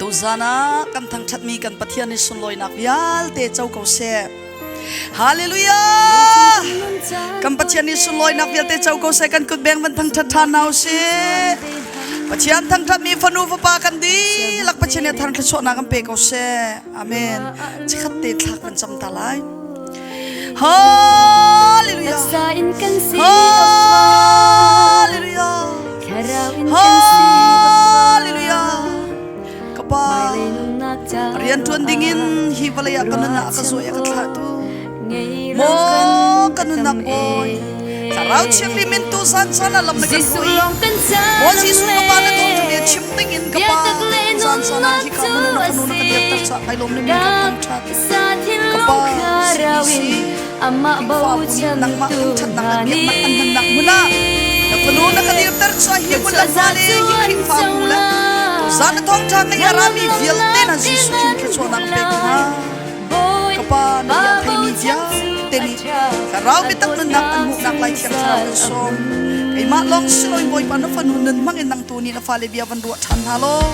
Tuzan ah kan thangṭhatmi kan Pathian nih sunlawinak vialte co ko seh. Hallelujah! Kan Pathian nih sunlawinak vialte co ko seh. Kan kut beng van thangṭhat ṭhan hna usih. Pathian thangṭhatmi fanu fapa kan dihlak Pathian nih a thar thluachuahnak kan pe ko seh. Amen. Chikkhat te thlak kan cam ta lai. Hallelujah. Hallelujah. Hallelujah. Ka pa rian ṭuan dingin hi vawlei ah ka nunnak a ka zuai a ka thlahtu maw ka nunnak bawi thlarau thianghlim in tu zan caan ah lam na kan hruai maw Jesuh ka pa na thawngṭha bia chim dingin ka pa zan caan ah hika hmun na fanu na ka dirter caah kai lawm na min kan thangṭhat ka pa CBC Khrihfabu nih nangmah thangṭhatnak le biaknak an hmannak hmun ah na fanu na ka dirter caah hi hmun le hma le hi Khrihfabu le tuzan na thawngṭha ngeih a rami vialte hna Jesuh Khrih thluachuahnak pek hna. Ka Pa na bia theimi vialte nih thlarau biatak nunnak an hmuhnak lai Thiang Thlarau kan sawm. Keimah lawng si loin Bawipa na fanu nun hmang in nang tu nih na fale bia van ruah ṭhan hna law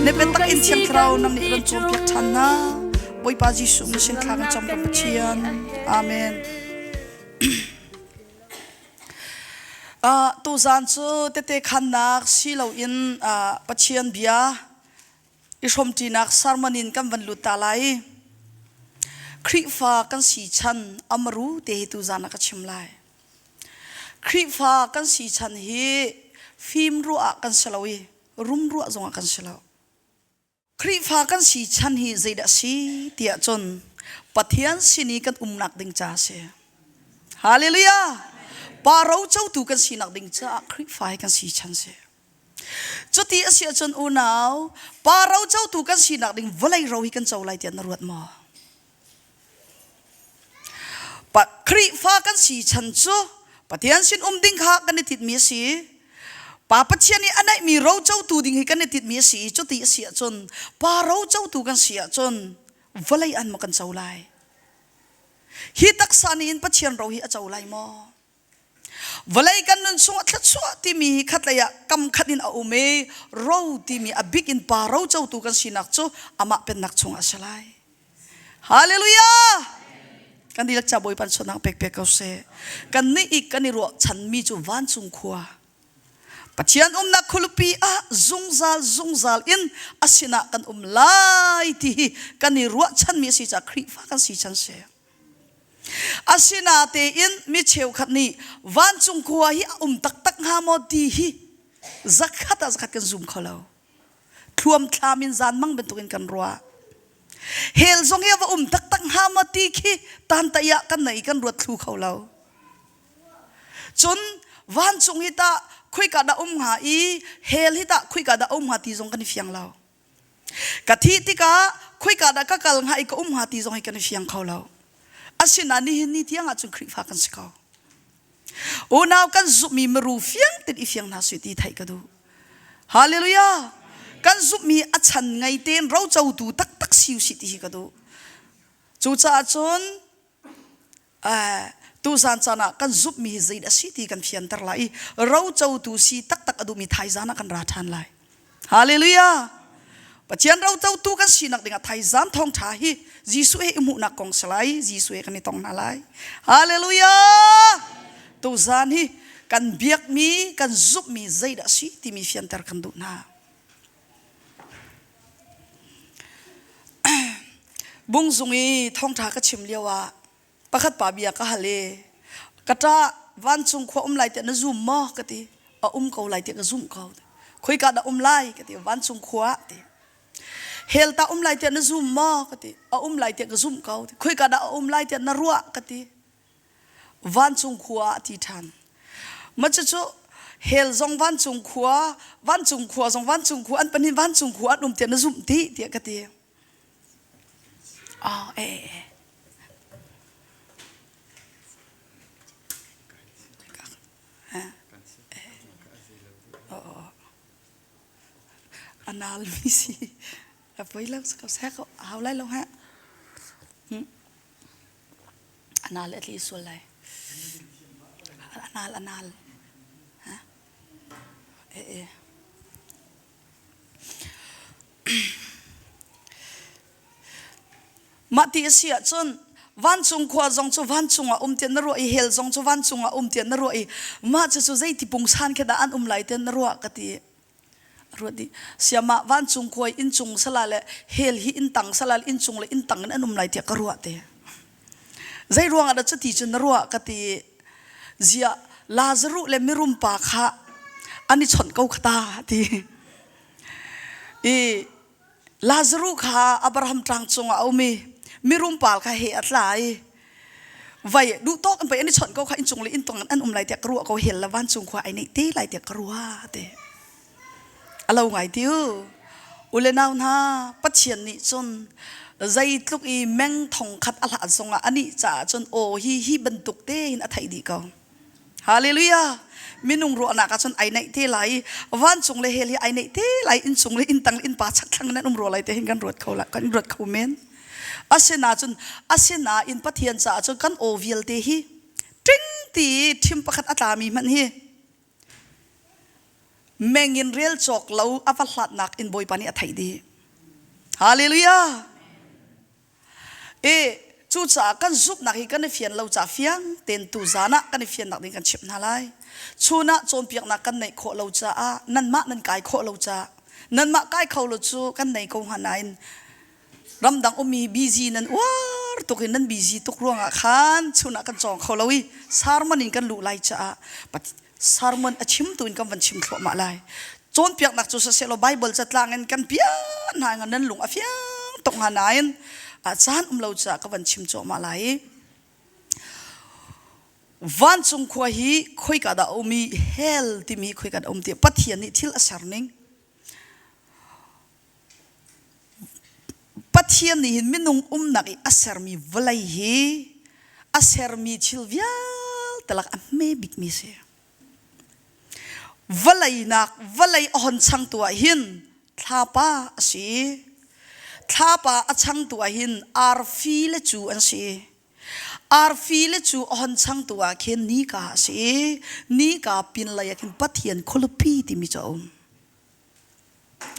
na biatak in Thiang Thlarau nang nih ran cawnpiak ṭhan hna. Bawipa Jesuh na sin thla kan cam kan Pathian. Amen. Uh, tuzan cu tete khannak si loin uh, Pathian bia i hrawmṭinak sermon in kan van lut ta lai. Khrihfa kan si chan amaru te hi tuzan ah ka chim lai. Khrihfa kan si chan hi fim ruah ah kan si lo i rum ruah zongah kan si lo. Khrihfa kan si chan hi zeidah a si tiah cun Pathian sin i kan umnak ding ca a si. Hallelujah! Pa rocotu kan sinak ding caah Khrihfa hi kan si chan si. Cuti a si ahcun unau, pa rocotu kan sinak ding vawlei ro hi kan co lai tiah na ruat maw? Pa Khrihfa kan si chan cu Pathian sin um ding kha kan i titmi a si. Pa Pathian i a neihmi rocotu ding hi kan i titmi a si i cuti a si ahcun pa rocotu kan si ahcun vawlei an maw kan co lai? Hi taksa nih hin Pathian ro hi a co lai maw? Vawlei kan nun chungah thluachuah timi hi khatlei ah kam khat in a um i ro timi a bik in pa rocotu kan sinak cu amah pennak chungah a si lai. Hallelujah! Kan dihlak ca Bawipa suatnak pek pek ko seh. Kan nih i kan i ruahchanmi cu vancung khua. Pathian umnak khualipi ah zungzal zungzal in a sinah kan um lai ti hi kan i ruahchanmi a si caah Khrihfa kan si chan si. Asinatein mi cheukhat nih vancung khua hi a um taktak hnga maw ti hi zakhat ah zakhat kan zum kho lo. Thluamthlam in zanmang bantukin kan ruah. Hell zong hi a va um taktak hnga maw ti khi tantai ah kan nei kan ruat thlu kho lo. Cun vancung hi tah khuika dah um hnga i hell hi tah khuika dah um hnga ti zong kan i fiang lo. Ka thih tikah khoika dah ka kal hnga i ka um hnga ti zong hi kan i fiang kho lo. Asinain nihin ni tiang ah cun Khrihfa kan si ko. Unau kan zumhmi miru fiang tein i fiang hna sui ti theih ka duh. Hallelujah! Kan zumhmi a chan ngei tein rocotu taktak si usih ti hi ka duh. Cucaah cun tuzan caan ah kan zumhmi hi zeidah a si ti kan fianter lai i rocotu si taktak a duhmi thaizan ah kan ra ṭhan lai. Hallelujah! Pathian rocotu kan sinak dingah thaizan thawngṭha hi Jesuh he i hmuhnak kong si lai. Jesuh he kan i tong hna lai. Hallelujah! Tuzan hi kan biakmi, kan zumhmi zeidah a si timi fianter kan duh hna. Bungzung i thawngṭha ka chim lio ah pakhat pa bia ka hal i ka ṭa vancung khua um lai tiah na zum maw ka ti a um ko lai tiah ka zumh ko khoika dah um lai ka ti vancung khua ah ti hell tah um lai tiah na zum maw ka ti a um lai tiah ka zumh ko khoika dah a um lai tiah na ruah ka ti vancung khua ah a ti ṭhan. Mah cucu hell zong vancung khua, vancung khua zong vancung khua, an pahnih vancung khua an um tiah na zumh ti tiah ka ti. Oh, eh, eh. Anal mi si. A poi lo ko seh ko hau lai lo ha. Anal a tli sual lai. Anal anal. Ha? Eh eh. Mah ti a si ahcun vancung khua zong cu vancung ah um tiah na ruah i hell zong cu vancung ah um tiah na ruah i mah cucu zeiti pungsan khi dah an um lai tiah na ruah ka ti. Ruat dih. Siamah vancung khua i inncung sala le hell hi inntang sala le inncung le inntang in an um lai tiah ka ruah te. Zei ruangah dah cuti cun na ruah ka ti. Ziah Lazaruh le mirum pa kha an i chawnh ko kha ta ti. I Lazaruh kha Abraham tlang cungah a um i mirum pa kha he a tla i vai duh tawk in pei an i chawnh ko kha inncung le inntang an um lai tiah ka ruah ko hell le vancung khua ai neih te lai tiah ka ruah ti. A lo ngai ti u. U le nau hna Pathian nih cun zeitluk i meng thong khat a hlat zongah anih caah cun aw hi hi bantuk tein a theih dih ko. Hallelujah! Minung ruahnak ah cun ai naih te lai i vancung le hell hi ai naih te lai inncung le inntang le innpa chakthlang nan um rua lai te hin kan ruat kho la kan ruat kho men. Asina cun asinain Pathian caah cun kan aw vialte hi ting ti thim pakhat a tlami hmanh hi meng in rel cawk lo a va hlatnak in Bawipa nih a theih dih. Hallelujah! I cucaah kan zumhnak hi kan i fian lo ca fiang tein tuzan ah kan i fiannak ding kan chimh hna lai. Chun ah cawnpiaknak kan neih khawh lo caah nanmah nan kai khawh lo caah nanmah kai kho lo cu kan nei ko hnga nain ramdang ummi busy nan uar tuk in nan busy tuk ruangah khan chun ah kan cawng kho lo i sermon in kan luh lai caah sermon a chimtu in kan van chim thluahmah lai. Cawnpiaknak cu siseh law Bible catlang in kan piah hna nga nan lung a fiang tuk hnga nain a caan um lo caah ka van chim cuahmah lai i vancung khua hi khoika dah a um i hell timi hi khoika dah a um ti Pathian nih thil a ser ning Pathian nih hin minung umnak i a sermi vawlei hi a sermi thil vialte lak a hme bikmi si. Vawlei nak vawlei a hon changtu ah hin thlapa a si. Thlapa a changtu ah hin arfi le cu an si. Arfi le cu a hon changtu ah khin nika a si. Nika pinlei ah khin Pathian khualipi timi cu a um.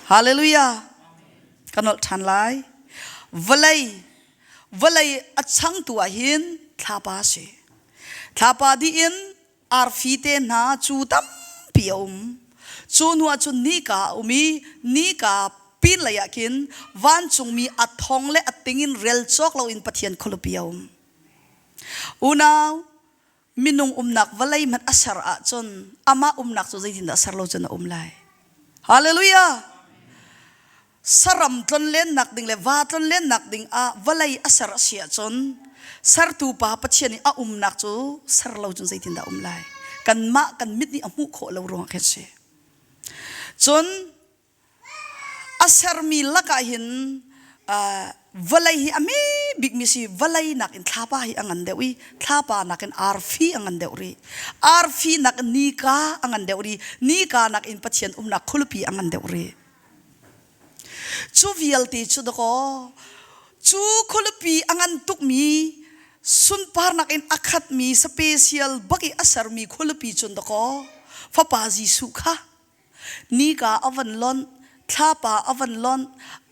Hallelujah. Ka nolh ṭhan lai. Vawlei, vawlei a changtu ah hin thlapa a si. Thlapa dih in arfi te hna cu tampi a um. Cu hnu ah cun nika a um i nika pinlei ah khin vancungmi a thong le a ting in rel cawk loin Pathian khualipi a um. Unau, minung umnak vawlei hmanh a ser ahcun amah umnak cu zeitindah ser lo cun a um lai hallelujah saram tlonlennak ding le va tlonlennak ding ah vawlei a ser a si ahcun sertu pa Pathian i a umnak cu ser lo cun zeitindah um lai kanmah kan mit nih a hmuh khawh lo ruangah khin si cun A sermi lakah hin vawlei hi a hme bikmi si vawlei nakin thlapa hi a ngan deuh i thlapa nakin arfi a ngan deuh rih. Arfi nakin nika a ngan deuh rih. Nika nakin Pathian umnak khualipi a ngan deuh rih. Cu vialte cu dakaw cu khualipi a ngan tukmi sunparnak in a khatmi special bak i a sermi khualipi cun dakaw Fapa Jesuh kha Nika a van lonh, thlapa a van lonh,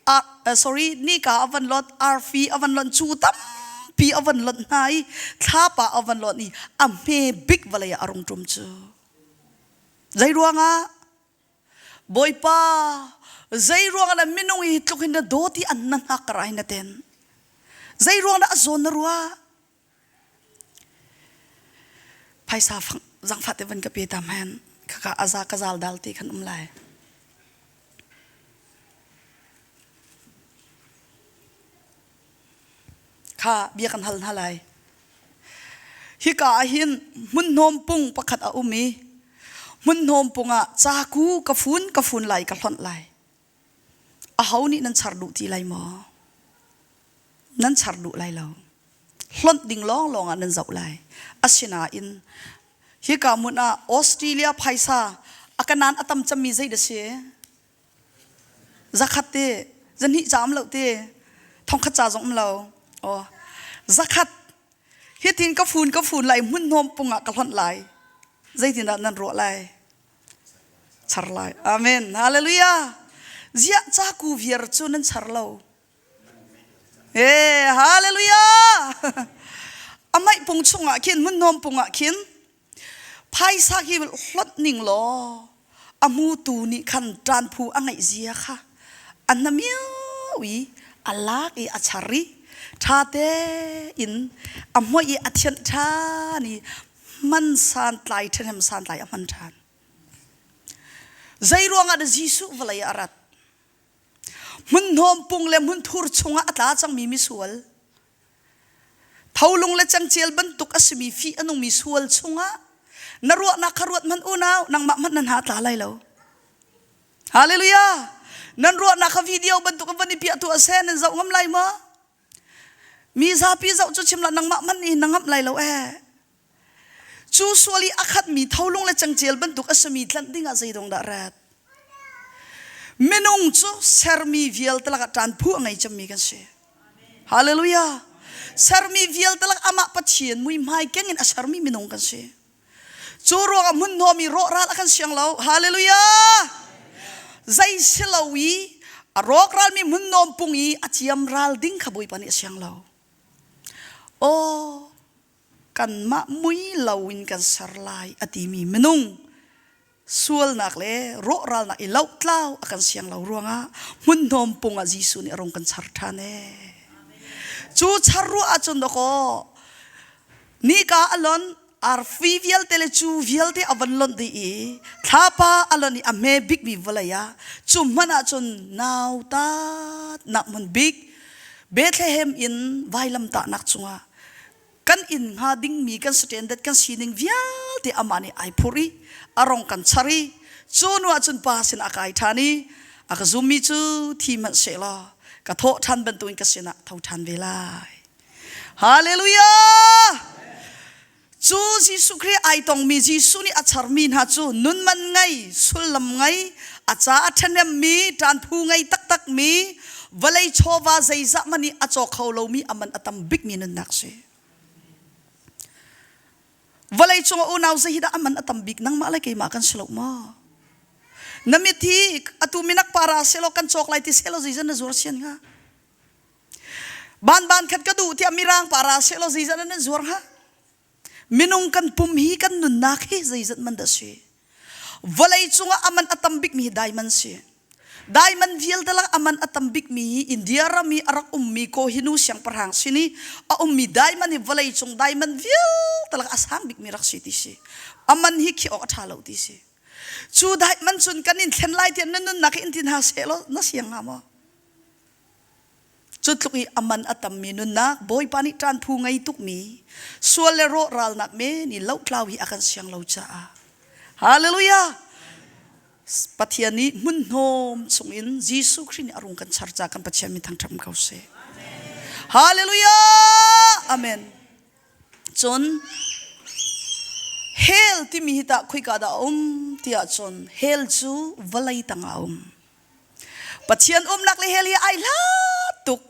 uh, sorry, nika a van lonh, arfi a van lonh, cu tampi a van lonh hna i thlapa a van lonh i a hme bik vawlei ah a rung ṭum cu. Zei ruangah? Bawipa, zei ruangah na minung hi tluk hin na dawt i an na hnak ka rai na ten. Zei ruang dah a zawn na ruah? Phaisa zangfah te van ka pe ta hmanh khaka aza ka zal dal ti khan um lai. Kha bia kan hal hna lai. Hika ah hin hmunhnawm pung pakhat a um i hmunhnawm pung ah caku ka fun ka fun lai ka hlonh lai. Aho nih nan char duh ti lai maw? Nan char duh lai lo. Hlonh ding lawnglawng ah nan zoh lai. Asinain hika hmun ah Australia phaisa a kanan a tam cemmi zei dah si? Zakhat te, zahnih ca um lo te, thongkhat ca zong um lo. Oh, zakhat. Hitin ka fun ka fun lai hmunhnawm pung ah ka hlonh lai. Zeitindah nan ruah lai? Char lai. Amen. Hallelujah. Ziah caku viar cu nan char lo? Ee, hallelujah! Amaih pung chungah khin hmunhnawm pung ah khin phaisa khi hlawt ning law a hmutu nih khan ṭanphu a ngeih zia kha a hnamiau i a lak i a char i ṭha tein a hmoih i a thianh ṭhan i hman santlai ṭhahnem santlai a hman ṭhan. Zei ruangah dah Jesuh vawlei ah a rat? Hmunhnawm pung le hmunthur chungah a tla cangmi misual, tholung le cangcel bantuk a simi fih a nungmi sual chungah na ruahnak kha ruat hmanh unau, nangmah hmanh na hna a tla lai lo. Hallelujah! Nan ruahnak kha video bantuk in van i piah tuah seh, nan zoh ngam lai maw? Mi zapi zoh cu chim lah nangmah hmanh nih na ngamh lai lo eh. Cu sual i a khatmi tholung le cangcel bantuk a simi tlanh dingah zeidong dah rat? Minung cu sermi vialte lakah ṭanphu a ngei cemmi kan si. Hallelujah! Sermi vialte lak amah Pathian muihmai keng in a sermi minung kan si. Cu ruangah hmunhnawm i rawhral a kan siang lo. Hallelujah! Zei si lo i a rawkralmi hmunnawm pung i a ciam ral ding kha Bawipa nih a siang lo. Aw, kanmah mui loin kan ser lai a timi minung sualnak le rawhralnak i lohtlau a kan siang lo ruangah hmunhnawm pung ah Jesuh nih a rung kan char ṭhan ee. Cu char ruah ahcun dawkaw nika a lon arfi vialte le cu vialte a van lonh dih i thlapa a lon i a hme bikmi vawlei ah cu hmanh ahcun nautat nak hmun bik Bethlehem in vailamtahnak cungah kan inn hnga dingmi kan standard kan sining vialte amah nih ai phurh i a rong kan char i cu nu ah cun pa sin a kai ṭhan i a ka zummi cu thi hmanh sehlaw ka thawh ṭhan bantukin ka sinah tho ṭhan ve lai. Hallelujah! Cu Jesuh Khrih ai tongmi Jesuh nih a charmi hna cu nun man ngei, sullam ngei, a ca a ṭhahnemmi, ṭanphu ngei taktakmi, vawlei chawva zeizah hmanh nih a caw kho lomi a man a tam bikmi nunnak si. Vawlei cungah unau zei hi dah a man a tam bik nangmah le keimah kan si lo maw? Na mit hi atu minak para selaw kan cawk lai ti selaw zeizat na zuar sian hnga? Ban ban khat ka duh tiah mirang pa ra seh law zeizat nan zuar hnga? Minung kan pum hi kan nunnak hi zeizat man dah si? Vawlei cungah aman a tam bikmi hi diamond si. Diamond vialte lak aman a tam bikmi hi India ram i a rak ummi Kohinu siangpahrang sin i a ummi diamond hi vawlei cung diamond vialte lak a sang bikmi rak si ti si. Aman hi khi awk a ṭha lo ti si. Cu diamond cun kan in thlen lai tiah na nunnak hi in ti hna seh law na siang hnga maw? Cu tluk i a man a tammi nunnak Bawipa nih ṭanphu ngei tukmi sual le rawhralnak men i lohtlau hi a kan siang lo caah Hallelujah! Pathian nih hmunhnawm chungin Jesuh Khrih nih a rung kan char ca kan Pathian min thangṭhat ko seh. Hallelujah! Amen. Cun hell timi hi tah khoika dah a um tiah cun hell cu vawlei tangah a um. Pathian umnak le hell hi ai hlat tuk.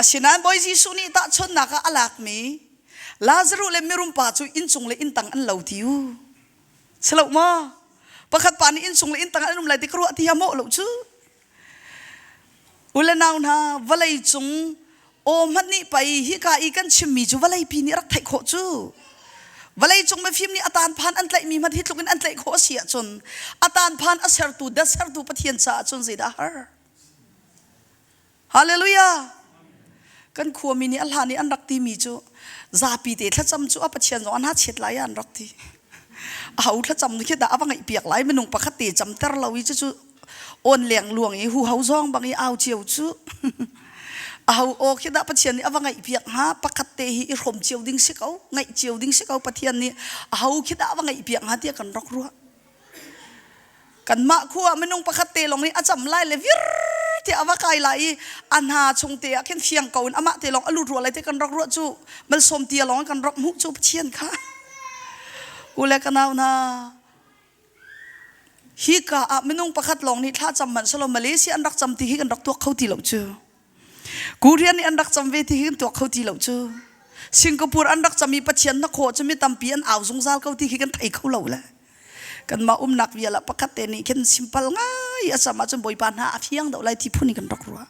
Asinain Bawi Jesuh nih tahchunhnak ah a lakmi Lazaruh le mirum pa cu inncung le inntang an lo ti u. Si lo maw? Pakhat pa nih inncung le inntang an um lai ti ka ruah ti ha mawh lo cu. U le nau hna, vawlei cung aw hmanh nih pei hika i kan chimmi cu vawleipi nih rak theih khawh cu. Vawlei cung mifim nih a tanphan an tlaihmi hmanh hi tluk in an tlaih khawh a si ahcun a tanphan a sertu dat sertu Pathian caah cun zeidah har? Hallelujah! Kan khuami nih a hlan i an rak timi cu zapi te thlacam cu a Pathian zong an ha chiat lai an rak ti. A ho thlacam khi dah a va ngaih piak lai minung pakhat te camter lo i cucu on leng luang i hu ho zong bang i au cio cu a ho aw khi dah Pathian nih a va ngaih piak hnga pakhat te hi i hrom cio ding si ko ngaih cio ding si ko Pathian nih a ho khi dah a va ngaih piak hnga tiah kan rak ruah kanmah khu ah minung pakhat te lawng nih a cam lai le vir tiah a va kai lai i a hna chung te ah khin fiang ko in amah te lawng a lut rua lai te kan rak ruah cu malsawm tia lawng kan rak hmuh cu Pathian kha u le ka nau hna Hika ah minung pakhat lawng nih thla cam hmanh selaw Malaysia an rak cam ti hi kan rak tuak kho ti lo cu. Korean nih an rak cam ve ti hi kan tuak kho ti lo cu. Singapore an rak cam i Pathian na khawh cu mi tampi an au zungzal ko ti khi kan thei kho lo le. Kanmah umnak vial ah pakhat te nih khin simpal ngai a cam ahcun Bawipa hna a fiang deuh lai ti phun in kan rak ruah.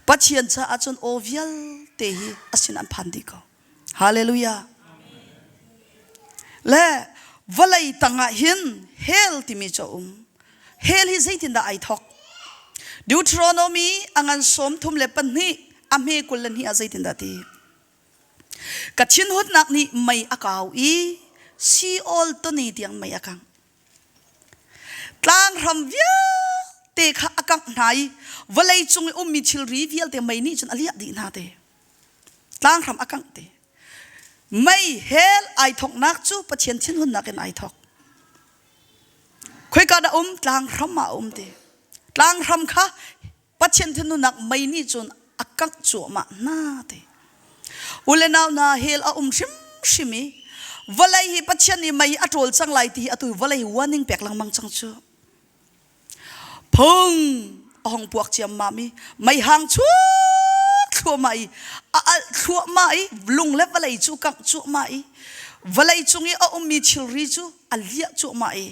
Pathian caah cun aw vialte hi a sin an phan dih ko. Hallelujah. Le vawlei tangah hin hell timi cu a um. Hell hi zeitindah ai thawk? Deuteronomy a ngan 32 a hme 22 ah zeitindah ti? Ka thinhunnak nih mei a kau i Sheol tawne tiang mei a kangh. Tlanghram vialte kha a kangh hna i vawlei cung i ummi thilri vialte mei nih cun a liah dih hna te. Tlanghram a kangh te. Mei hell ai thawknak cu Pathian thinhunnak in ai thawk. Khoika dah um? Tlanghram ah a um te. Tlanghram kha Pathian thinhunnak mei nih cun a kangh cuahmah hna ti. U le nau hna hell a um hrimhrim i vawlei hi Pathian nih mei a ṭawl cang lai ti hi atu vawlei warning pek lengmang cang cu. Phung a hong puak ciammam i meihang chuak thluahmah i a alh thluahmah i lung le vawlei cu kangh cuahmah i vawlei cung i a ummi thilri cu a liah cuahmah i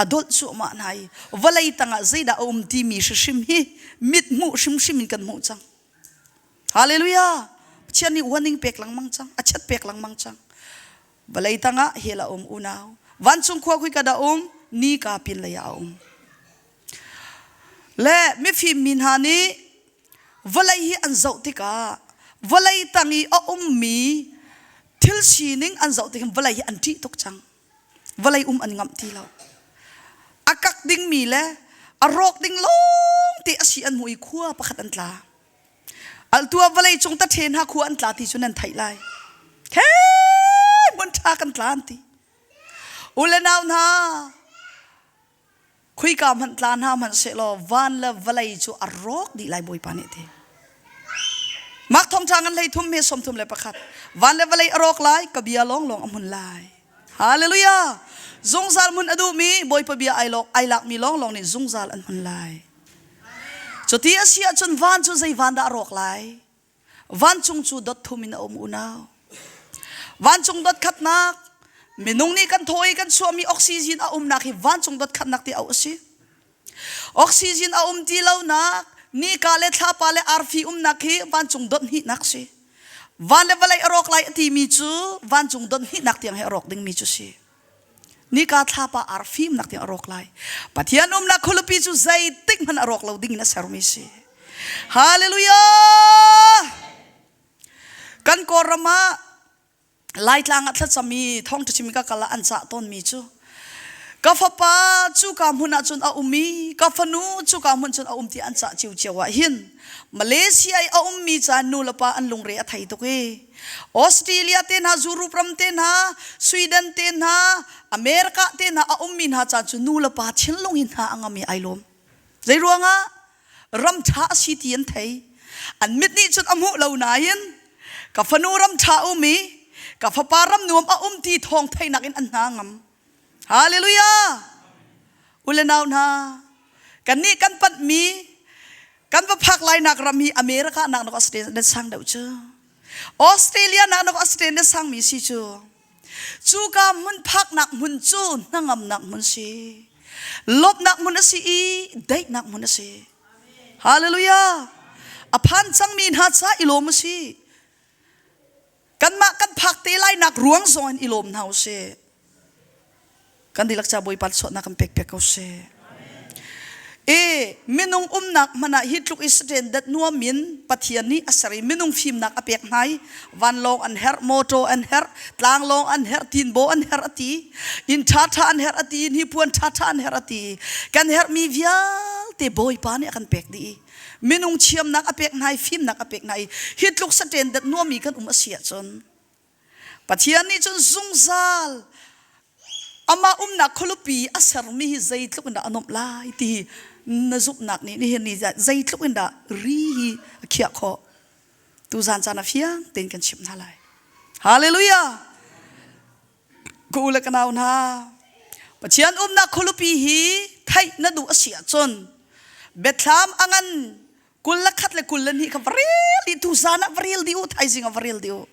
a dolh cuahmah hna i vawlei tangah zeidah a um timi hrimhrim hi mit hmuh hrimhrim in kan hmuh cang. Hallelujah! Pathian nih warning pek lengmang cang, a chat pek lengmang cang. Vawlei tangah hell a um unau. Vancung khua khui ka dah um, ni ka pin lei ah a um. Le mifim mi hna nih vawlei hi an zoh tikah vawlei tang i a ummi thil sining an zoh tik vawlei hi an ṭih tuk cang. Vawlei um an ngamh ti lo. A kak dingmi le a rawk ding lawng te a si an hmuh i khua pakhat an tla. Altu ah vawlei cung ta ṭhen ha khua an tla ti cu nan theih lai. He hmun ṭha kan tla an ti. U le nau hna, Khuika hmanh tla hna hmanh sehlaw van le vawlei cu a rawk dih lai Bawipa nih ti. Mark thawngṭha ngan hlei thum he 31. Van le vawlei a rawk lai, ka bia lawnglawng a hmun lai. Hallelujah! Zungzal hmun a duhmi Bawipa bia ai lawk ai lakmi lawnglawng nih zungzal an hmun lai. Cuti a si ahcun van cu zei van dah a rawk lai? Vancung cu dot thum in a um unau. Vancung dot khatnak, minung nih kan thaw i kan chuahmi oxygen a umnak hi vancung dot khatnak ti auh a si. Oxygen a um ti lonak, nika le thlapa le arfi umnak hi vancung dot hnihnak si. Van le vawlei a rawk lai a timi cu vancung dot hnihnak tiang hi a rawk dingmi cu si. Nika thlapa arfi umnak tiang a rawk lai. Pathian umnak khualipi cu zeitik hmanh a rawk lo ding in a sermi si. Hallelujah! Kan Kawlram ah Laitlang ah thlacam i thawngṭha chim ka kal ah an cah tawnmi cu ka fapa cu ka hmun ah cun a um i ka fanu cu ka hmun cun a um ti an cah cio cio ah hin Malaysia i a ummi ca nu le pa an lungre a thei tuk i Australia te hna, Europe ram te hna, Sweden te hna, America te hna a ummi hna ca cu nu le pa thinlung hi hna a ngam i ai lawm. Zei ruangah? Ram ṭha a si ti an thei. An mit nih cun a hmuh lo nain ka fanu ram ṭha um i ka fapa ram nuam a um ti thawng theihnak in an hna ngam. Hallelujah! U le nau hna, kannih kan panhmi kan va phak lainak ram hi America nak nak Australia sang deuh cu. Australia nak nak Australia sangmi si cu. Cuka hmun phaknak hmun cu hnangamnak hmun si. Lawmhnak hmun a si i daihnak hmun a si. Hallelujah! A phan cangmi hna ca i lawm a si. Kanmah kan phak te lainak ruang zong in i lawm hna u sih. Kan dihlak ca Bawipa suahnak kan pek piak ko sih. E minung umnak hmanh ah hi tluk i standard nuam in Pathian nih a ser i minung fimnak a pek hna i vanlawng an herh, motor an herh, tlanglawng an herh, tinbaw an herh a ti, inn ṭhaṭha an herh a ti, hnipuan ṭhaṭha an herh a ti. Kan herhmi vialte Bawipa nih a kan pek dih i minung thiamnak a pek hna i fimnak a pek hna i hi tluk saṭen dat nuami kan um a si ahcun Pathian nih cun zungzal amah umnak khualipi a sermi hi zeitluk in dah a nuamh lai ti hi na zumhnak nih nihin ni zeitluk in dah ri hi a khiah khawh tuzan caan ah fiang tein kan chimh hna lai. Hallelujah! Ka u le ka nau hna, Pathian umnak khualipi hi theih na duh a si ahcun biathlam a ngan 21 le 22 kha va rel dih tuzan ah va rel dih u thaizing ah va rel dih u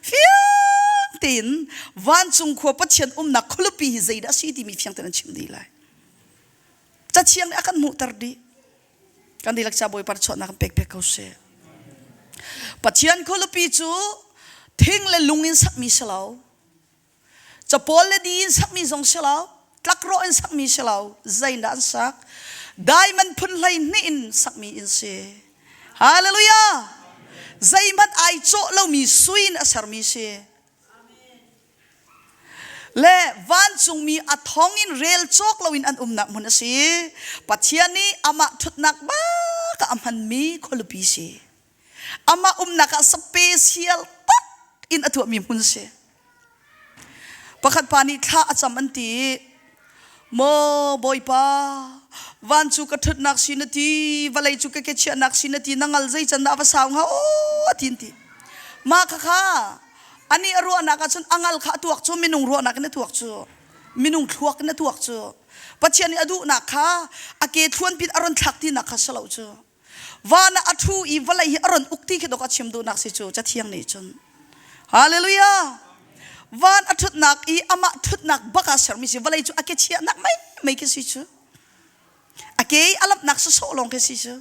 fiang tein vancung khua Pathian umnak khualipi hi zeidah a si timi fiang tein an chim dih lai cathiang nih a kan hmuhter dih. Kan dihlak ca Bawipa chuahnak kan pek pek ko seh. Pathian khualipi cu thing le lung in sakmi si lo. Capawl le di in sakmi zong si lo. Tlakrawh in sakmi si lo. Zeidah an sak? Diamond phun 12 in sakmi in si. Hallelujah! Zeihmanh ai cawh lomi sui in a sermi si. Le vancungmi a thong in rel cawk loin an umnak hmun a si. Pathian nih amah ṭhutnak bak ah a hmanmi khualipi si. Amah umnak ah special tak in a tuahmi hmun si. Pakhat pa nih thla a cam an ti. Maw Bawipa, van cu ka ṭhutnak si na ti, vawlei cu ka ke chiahnak si na ti, na ngal zei can dah a va sau hnga aw ti an ti. Mah khakha anih a ruahnak ahcun a ngal kha a tuak cu minung ruahnak in a tuak cu minung thluak in a tuak cu Pathian nih a duhnak kha a ke thluan pin a ron thlak tinak kha si lo cu van ah a ṭhu i vawlei hi a ron uk ti khi dok a chim duhnak si cu cathiang nih cun Hallelujah van a ṭhutnak i amah ṭhutnak bak ah sermi si vawlei cu a ke chiahnak mei mei khi si cu a ke i a lamhnak sawsawh lawng khi si cu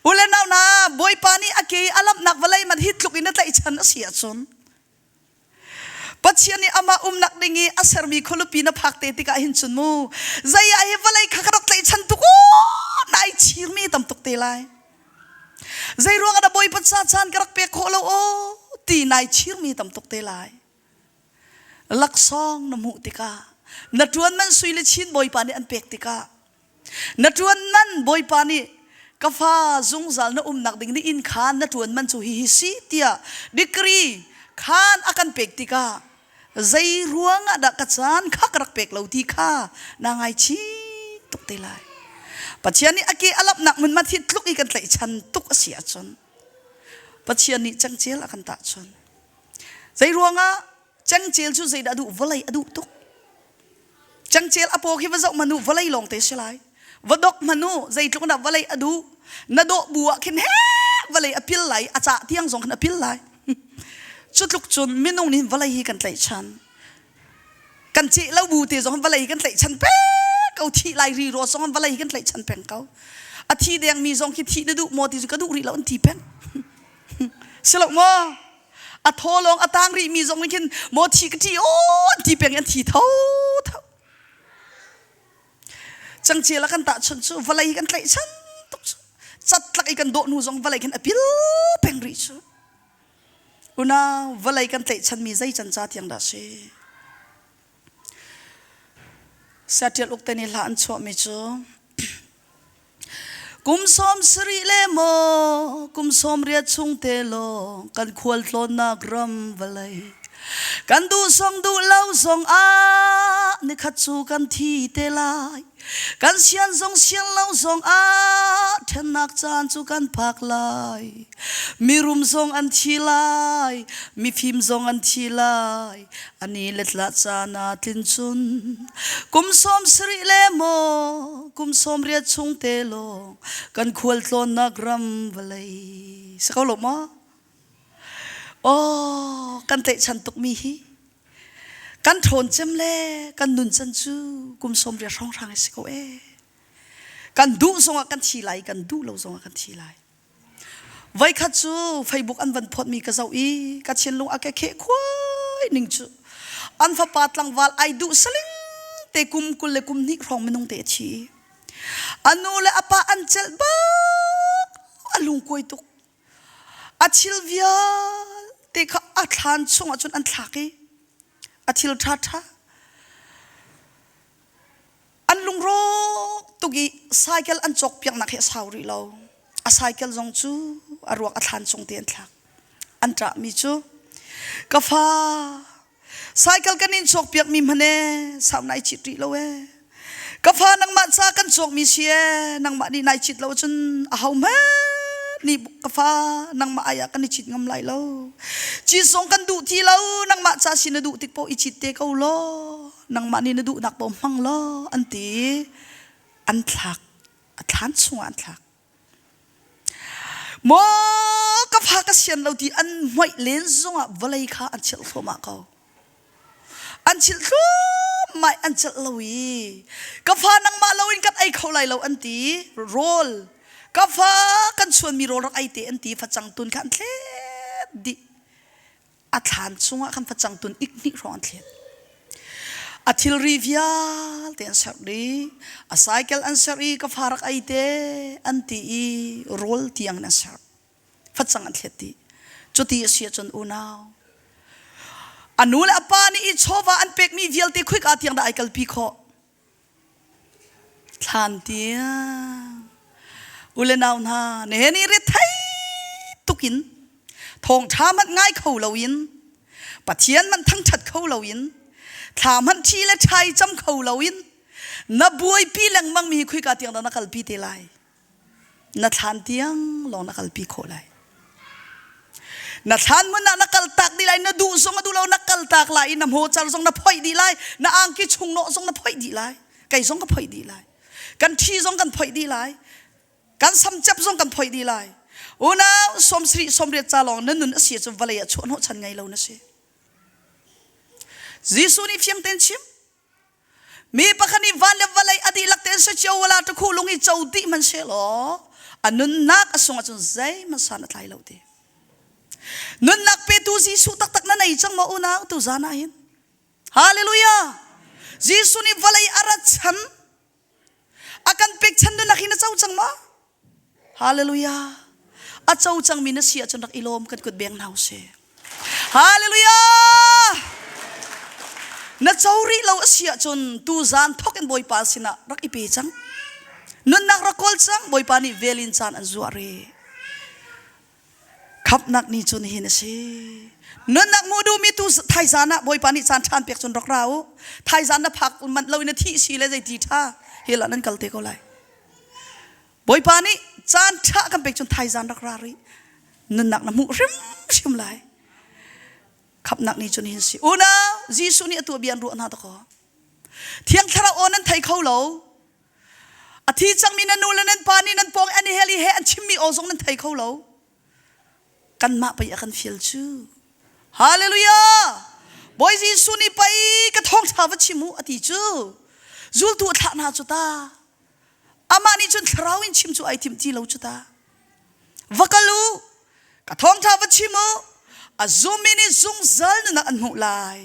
u le nau na bawipa nih a ke i a lamhnak vawlei man hi tluk in a tlaihchan a si ahcun Pathian nih amah umnak ding i a sermi khualipi na phak te tikah hin cun mu zei ah hi vawlei kha ka rak tlaihchan tuk aw nai chirmi tam tuk te lai zei ruang ah dah Bawipa ca caan ka rak pek khawh lo aw ti nai chirmi tam tuk te lai laksawng na hmuh tikah na ṭuan man sui le chin Bawipa nih an pek tikah Na ṭuan man Bawipa nih ka fa zungzal na umnak ding nih inn khaan na ṭuan man cu hihi si tiah degree khaan a kan pek tikah zei ruangah dah ka caan kha ka rak pek lo ti kha naa ngaichih tuk te lai. Pathian nih a ke a lamhnak hmunhma hi tluk i kan tlaihchan tuk a si ahcun Pathian nih cengcel a kan tahchun. Zei ruangah cengcel cu zeidah a duh vawlei a duh tuk. Cangcel a paw khi va zoh hmanh u vawlei lawng te si lai. Va dok hmanh u zeitluk dah vawlei a duh. Na dawh bu ah khin he vawlei a pil lai a cah tiang zong khin a pil lai. Cu tluk cun minung nih vawlei hi kan tlaihchan. Kan ceh lo bu te zong vawlei kan tlaihchan peng ko thih lai ri ro zong vawlei kan tlaihchan peng ko. A thi deng mi zong khi thih na duh maw ti cu ka duh rih lo an ti peng. Si lo maw? A thaw lawng a tang rih mi zong nih khin maw thi ka ṭi aw an ti peng i an thi tho tho. Cangcel a kan tahchunh cu vawlei hi kan tlaihchan tuk cu. Catlak i kan dawh hnu zong vawlei khin a pil peng rih cu. Unau vawlei kan tlaihchan mi zei can ca tiang dah si? Siaṭial uk te nih hla an chuahmi cu Kum 70 le maw kum 80 chung te lawng kan khualtlawnnak ram vawlei kan duh zong duh lo zong ah nikhat cu kan thi te lai kan sian zong sian lo zong ah ṭhennak caan cu kan phak lai mirum zong an thi lai mifim zong an thi lai ani le tla caan ah tlin cun kum 70 le maw kum 80 chung te lawng kan khualtlawnnak ram vawlei si ko lo maw oh kan tlaihchan tukmi hi kan ṭhawn cem le kan nun can cu kum 80 hrawnghrang si ko e kan duh zongah kan thi lai kan duh lo zongah kan thi lai Voikhat cu Facebook an van phawtmi ka zoh i ka thinlung a ka kheh khuai ning cu an fapa tlangval ai duh saling te kum 20 le kum hnih hrawng minung te a thi. A nu le a pa an celh bak a lungkuai tuk. A thil vialte kha a thlan chungah cun an thlak i a thil ṭhaṭha An lungrawk tuk i cycle an cawk piaknak hi a sau rih lo. A cycle zong cu a ruak a thlan cung te an thlak. An ṭahmi cu ka fa cycle kan in cawk piakmi hmanh e sau nai cit rih lo e. Ka fa nangmah ca kan cawkmi si e nangmah nih nai cit lo cun a ho hmanh nih ka fa nangmah ai ah kan i cit ngam lai lo. Cit zong kan duh ti lo nangmah ca si na duh tik poh i cit te ko law. Nangmah nih na duhnak paoh hmang law an ti an thlak a thlan chungah an thlak maw ka fa ka sian lo ti an hmoih len zongah vawlei kha an chilh thluahmah ko an chilh thluahmah an celh lo i ka fa nangmah loin kan ei kho lai lo an ti rawl. Ka fa kan chuanmi rawl rak ei te an ti facang tun kha an thlet dih. A thlan chungah khan facang tun ik hnih hrawng an thlet. A thilri vialte an serh dih. A cycle an serh i ka fa rak ei te an ti i rawl tiang in an serh. Facang an thlet dih. Cuti a si ahcun unau a nu le a pa nih i chawva an pekmi vialte khuika tiang dah ai kalpi khawh? Thlan tiang u le nau hna nihin i rethei tuk in thawngṭha hmanh ngai kho loin Pathian hmanh thangṭhat kho loin thla hmanh ṭhi le ṭhai cam kho loin na buaipi lengmang mi hi khuika tiang dah na kalpi te lai? Na thlan tiang lawng na kalpi khawh lai. Na thlan hmun ah na kal tak dih lai, na duh zong a duh lo na kal tak lai i na hmawcar zong na phoih dih lai, na angki chungnawh zong na phoih dih lai, kei zong ka phoih dih lai. Kan ṭhi zong kan phoih dih lai, kan samcep zong kan phoih dih lai. Unau sawmsarih sawmriat ca lawng na nun a si cu vawlei ah chuah hnawhchan ngei lo na si. Jesuh nih fiang tein chim, Mi pakhat nih van le vawlei a dihlak tein si cio wala ṭakhu lung i co dih hmanhsehlaw a nunnak a sung ahcun zeihmanh san a tlai lo ti. Nunnak petu Jesuh taktak na nei cang maw unau tu zan ah hin? Hallelujah! Jesuh nih vawlei a rat chan a kan pekchan nunnak hi na co cang maw? Hallelujah. A co cangmi na si ahcun rak i lawm kan kut beng hna usih. Hallelujah. Na co rih lo a si ahcun tu zan thok in Bawipa sinah rak i pe cang. Nunnak rak kawl cang Bawipa nih vel in caan an zuah rih. Khamhnak ni cu nihin a si. Nunnak hmuh duhmi tu thaizan ah Bawipa nih caan ṭhan pek cun rak ra u. Thaizan na phak manh lo in na thih si le zeiti ṭha hi lah nan kal te ko lai. Bawipa nih caan ṭha kan pek cun thaizan rak ra rih. Nunnak na hmuh hrimhrim lai. Khamhnak ni cu nihin si. Unau, Jesuh nih a tuah bia an ruah hna dakaw. Thiang Thlarau aw nan thei kho lo. A thi cangmi nan nu le nan pa nih nan pawng an i hel i he an chimmi aw zong nan thei kho lo. Kanmah pei a kan fial cu. Hallelujah! Bawi Jesuh nih pei ka thawngṭha va chim u a ti cu. Zultu a thlah hna cu ta. Amah nih cun thlarau in chim cu ai timh ti lo cu ta. Va kal u, ka thawngṭha va chim u, a zummi nih zungzal nunnak an hmuh lai.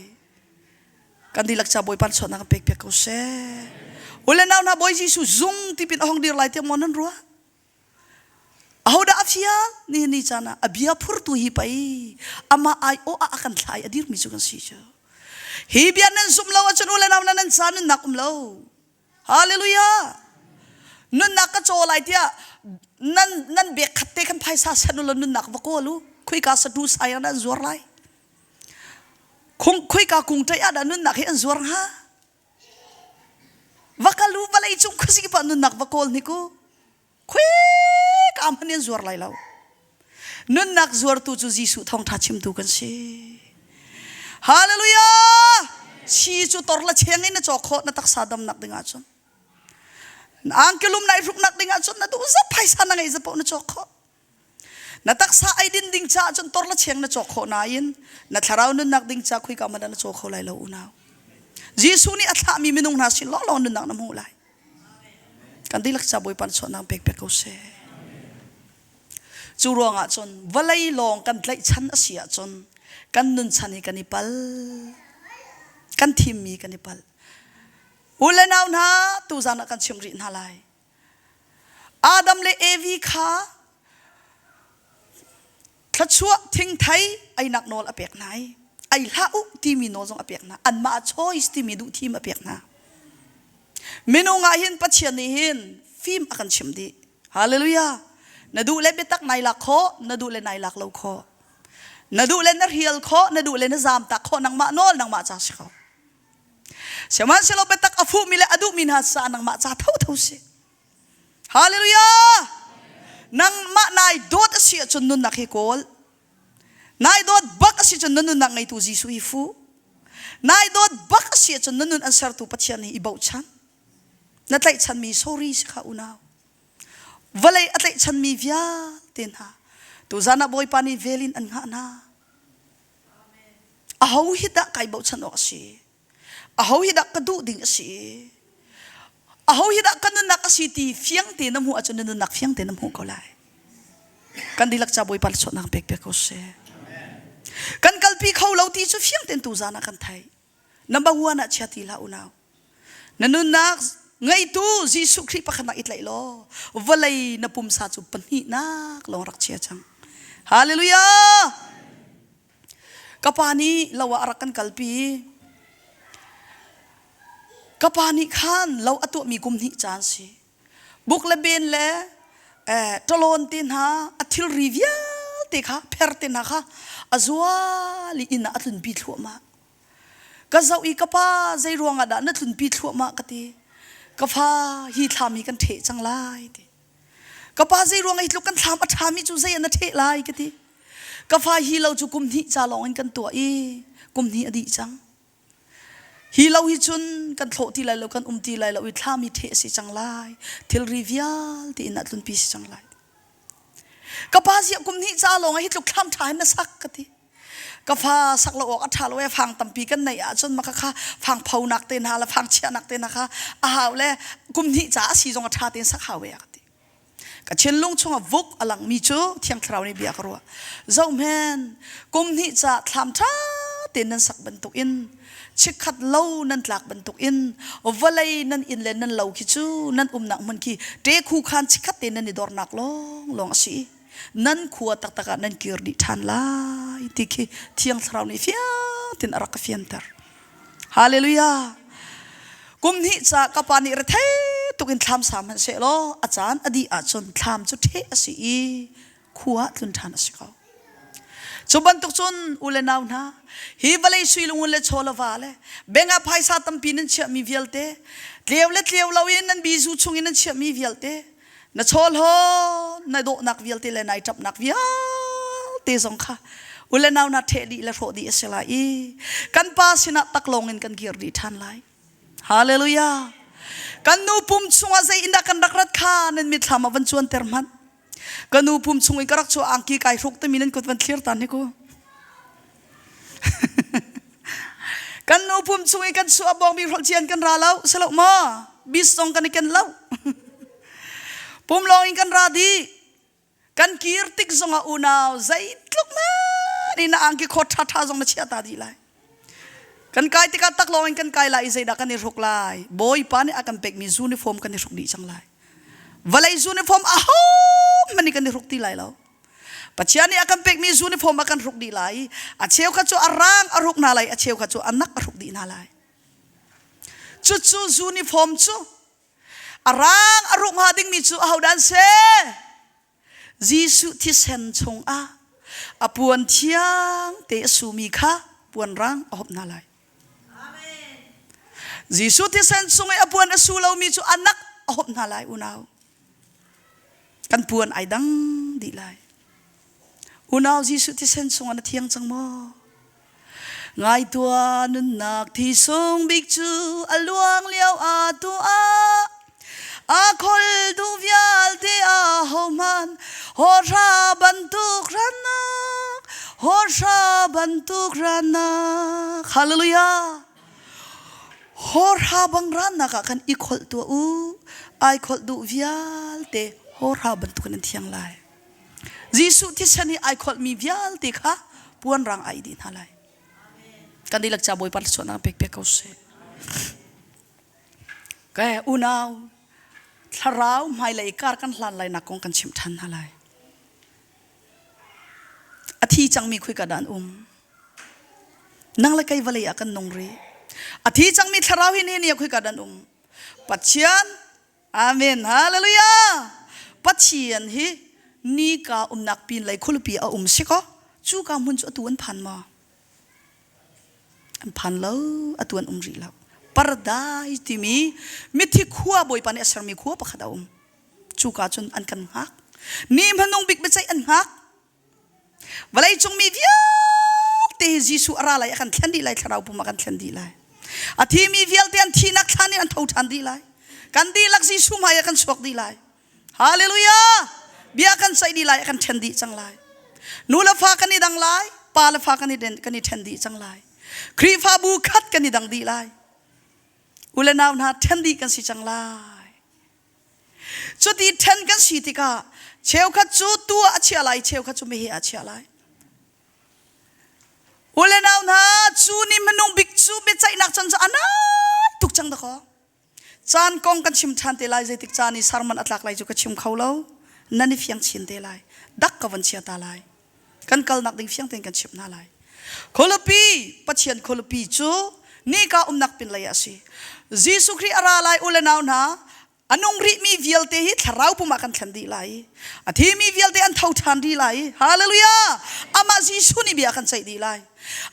Kan dihlak ca Bawipa chuahnak kan pek piak ko seh. U le nau hna Bawi Jesuh zung tipin a hong dir lai tiah maw nan ruah? Ahodah a fial? Nihin ni caan ah a bia phurtu hi pei amah ai aw ah a kan thla i a dirmi cu kan si cu. Hi bia nan zumh lo ahcun u le nau hna nan ca nunnak um lo. Hallelujah! Nunnak ka caw lai tiah nan nan bek khat te khan phaisa sanh u law nunnak va kawl u. Khuika satu sai ah nan zuar lai. Khuika kung ṭaih ah dah nunnak hi an zuar hnga? Va kal u vawlei cung khuazik pa nunnak va kawl hnik u. Khuika hmanh in zuar lai lo. Nunnak zuartu cu Jesuh thawngṭha chimtu kan si. Hallelujah! Si cu tor la cheng in na cawk khawh na taksa damnak ding ahcun. Angkelum nai hruknak ding ahcun na duh zat phaisa na ngei zat paoh na cawk khawh. Na taksa ei din ding caah cun tor la cheng na cawk khawh nain na thlarau nunnak ding ca khuika hmanh ah na caw kho lai lo unau. Jesuh nih a thlahmi minung hna sin lawnglawng nunnak na hmuh lai. Kan dihlak ca Bawipa na chuahnak pek pek ko seh. Cu ruangah cun vawlei lawng kan tlaihchan a si ahcun kan nunchan hi kan i pal. Kan thimmi kan i pal. U le nau hna tuzan ah kan chimh rih hna lai. Adam le Evi kha thluachuah thingthei einak nawl a pek hna i ei hlah u timi nawl zong a pek hna. Anmah choice timi duhthim a pek hna. Minung ah hin Pathian nih hin fim a kan chimh dih. Hallelujah. Na duh le biatak nai lak khawh, na duh le nai lak lo khawh. Na duh le na hrial khawh, na duh le na zaam tak khawh, nangmah nawl nangmah ca si ko. Sihmanhsehlaw biatak a fuhmi le a duhmi hna ca nangmah ca thotho si. Hallelujah! Nangmah nai dawt a si ahcun nunnak hi kawl. Nai dawt bak a si cun na nunnak ngeitu Jesuh hi fu. Nai dawt bak a si ahcun na nun an sertu Pathian hi i bochan. Na tlaihchanmi sorry si kha unau. Vawlei a tlaihchanmi vialte hna tuzan ah Bawipa nih vel in an hngah hna. Aho hi dah kai bochan awk a si? Aho hi dah ka duh ding a si? Aho hi dah ka nunnak a si ti fiang te na hmuh ahcun na nunnak fiang te na hmuh ko lai. Kan dihlak ca Bawipa thluachuahnak pek piak ko seh. Kan kalpi kho lo ti cu fiang tein tuzan ah kan theih. Number one ah chia ti hlah unau. Na nunnak ngeitu Jesuh Khrih pakhatnak i tlaih law vawlei na pumsa cu pahnihnak lawng rak chia cang. Hallelujah! Ka pa nih lo ah a rak kan kalpi. Ka pa nih khan lo a tuahmi kum hnih caan si. Buk le ben le ṭalawn te hna a thilri vialte kha pher te hna kha a zual i inn ah a tlunpi thluahmah. Ka zoh i ka pa zei ruangah dah na tlunpi thluahmah ka ti. Ka fa hi thlam hi kan ṭheh cang lai ti. Ka pa zei ruang hi tluk kan thlam a ṭhami cu zei ah na ṭheh lai ka ti. Ka fa hi lo cu kum hnih ca lawng in kan tuah i kum hnih a dih cang. Hi lo hi cun kan thlawh ti lai lo kan um ti lai lo i thlam hi ṭheh a si cang lai. Thilri vialte inn ah tlunpi si cang lai. Ka pa ziah kum hnih ca lawng ah hi tluk thlam ṭha hin na sak ka ti. Ka fa sak lo awk a ṭha lo e fang tampi kan neih ahcun maka kha fang phonak te hna le fang chiahnak te hna kha a hau le kum hnih ca a si zong a ṭha tein sak hau e a ka ti. Ka thinlung chungah vuk a langmi cu Thiang Thlarau nih bia ka ruah. Zohmen, kum hnih ca thlam ṭha tein nan sak bantukin chikkhat lo nan tlak bantukin vawlei nan inn le nan lo khi cu nan umnak hmun khi ṭekhu khan chikkhat tein nan i dornak lawnglawng a si. Nan khua taktak ah nan kir dih ṭhan lai ti khi Thiang Thlarau nih fiang tein a rak ka fianter. Hallelujah. Kum hnih ca ka pa nih rethei tuk in thlam sa hmanh seh law a caan a dih ahcun thlam cu ṭheh a si i khua ah tlun ṭhan a si ko. Cu bantuk cun u le nau hna, hi vawlei sui lungun le chaw le va le beng ah phaisa tampi nan chiahmi vialte, tleu le tleu loin nan bizu chung in nan chiahmi vialte, na chawhlawn na dawhnak vialte le nai ṭapnak vialte zong kha u le nau na ṭheh dih le hrawh dih a si lai i kan pa sinah taklawng in kan kir dih ṭhan lai. Hallelujah. Kan nu pum chungah zei in dah kan rak rat kha nan mitthlam ah van cuanter hmanh. Ka nu pum chung in ka rak chuah angki kai hruk timi nan kut van thlir tan hi ku. Kan nu pum chung i kan chuah bawngmi hrolh cian kan ra lo, si lo maw? Bis zong kan i ken lo. Pum lawng in kan ra dih. Kan kir tik zongah unau zeitluk man in na angki khawt ṭhaṭha zong na chiah ta dih lai. Kan kai tikah taklawng in kan kai lai i zeidah kan i hruk lai? Bawipa nih a kan pekmi uniform kan i hruk dih cang lai. Vawlei uniform ahohmanh nih kan i hruk ti lai lo. Pathian nih a kan pekmi uniform a kan hruk dih lai i a cheukhat cu a rang a hruk hna lai, a cheukhat cu a nak a hruk dih hna lai. Cucu uniform cu a rang a hruk hnga dingmi cu ahodah an si? Jesuh thisen chungah a puan thiang te a sumi kha puan rang a hop hna lai. Jesuh thisen chung i a puan a su lomi cu a nak a hop hna lai unau. Kan puan ai dang dih lai. Unau Jesuh thisen chungah na thiang cang maw? Ngai tuah nunnak thi sung bik cu a luang lio a tuah. A khol duh vialte a hohman hawhra bantuk rannak hawhra bantuk rannak Hallelujah Hawhra bang rannak ah khan i kholh tuah u ai kholh duh vialte hawhra bantuk in an thiang lai Jesuh thisen hi ai kholhmi vialte kha puan rang ai dih hna lai. Kan dihlak ca Bawipa thluachuahnak pek piak ko seh. Ke unau thlarau hmailei kar kan hlan lai nak kong kan chimh ṭhan hna lai. A thi cangmi khuika dah an um? Nang le kei vawlei ah kan nung rih. A thi cangmi thlarau hi ni ni khuika dah an um? Pathian Amen. Hallelujah. Pathian hi nika umnak pin lei khualipi a um si ko. Cu ka hmun cu atu an phan maw? An phan lo, atu an um rih lo. Paradise timi mithi khua Bawipa nih a sermi khua pakhat a um. Cu ka cun an kan hngak. Ni hmanung bik biaceih an hngak. Vawleicung mi vialte hi Jesuh a ra lai a kan thlen dih lai thlarau pum a kan thlen dih lai. A thimi vialte an thihnak thlan in an tho ṭhan dih lai. Kan dihlak Jesuh hmai ah kan chuak dih lai. Hallelujah! Bia kan ceih dih lai, a kan ṭhen dih cang lai. Nu le fa kan i dang lai, pa le fa kan i kan i ṭhen dih cang lai. Khrihfabu khat kan i dang dih lai. U le nau hna ṭhen dih kan si cang lai. Cuti ṭhen kan si tikah cheukhat cu tu ah a chia lai, cheukhat cu meheh ah a chia lai. U le nau hna, cu ni hmanung bik cu biaceihnak chan cu a nai tuk cang dakaw. Caan kong kan chim ṭhan te lai, zeitik caan i sermon a tlak lai cu ka chim kho lo. Nan i fiang chin te lai. Dak ka van chia ta lai. Kan kalnak ding fiang tein kan chimh hna lai. Khualipi, Pathian khualipi cu nika umnak pinlei ah a si. Jesuh Khrih a ra lai u le nau hna, a nung rihmi vialte hi thlarau pum ah kan thlen dih lai. A thimi vialte an tho ṭhan dih lai. Hallelujah! Amah Jesuh nih bia kan ceih dih lai.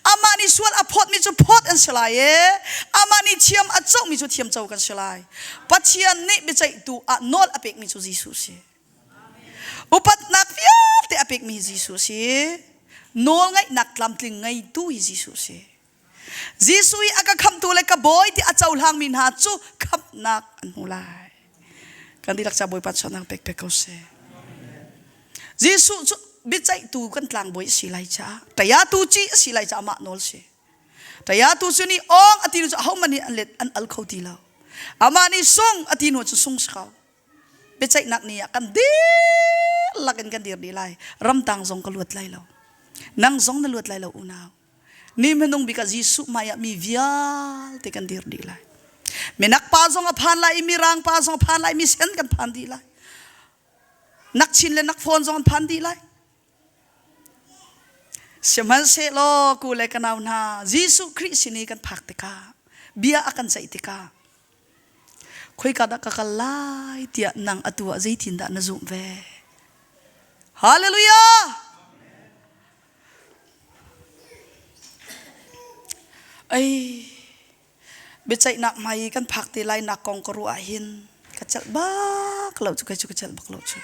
Amah nih sual a phawtmi cu phawt an si lai i amah nih thiam a comi cu thiam co kan si lai. Pathian nih biaceihtu ah nawl a pekmi cu Jesuh si. Upatnak vialte a pekmi Jesuh si. Nawlngaihnak tlamtling ngeitu hi Jesuh si. Jesuh i a ka khamhtu le ka bawi ti a cohlangmi hna cu khamhnak an hmu lai. Kan dihlak ca Bawipa chuahnak pek pek ko seh. Jesuh cu biaceihtu kan tlangbawi a si lai caah tayatu ci a si lai caah amah nawl si. Tayatu cu nih awng a ti nu cu ahohmanh nih an let an al kho ti lo. Amah nih sung a ti nu cu sung si ko. Biaceihnak ni ah kan dihlak in kan dir dih lai. Ramtang zong ka luat lai lo. Nang zong na luat lai lo unau. Ni hmanung bik ah Jesuh hmai ah mi vialte kan dir dih lai. Minak pa zong a phan lai i mirang pa zong a phan lai, mi sen kan phan dih lai. Nak chin le nak fawn zong an phan dih lai. Sihmanhsehlaw ku le ka nau hna, Jesuh Khrih sin i kan phak tikah, bia a kan ceih tikah, khoika dah ka kal lai tiah nang atu ah zeitindah na zumh ve? Hallelujah! Ei, biaceihnak hmai i kan phak te lai nak kong ka ruah ahhin ka celh bak lo cu kei cu ka celh bak lo cu.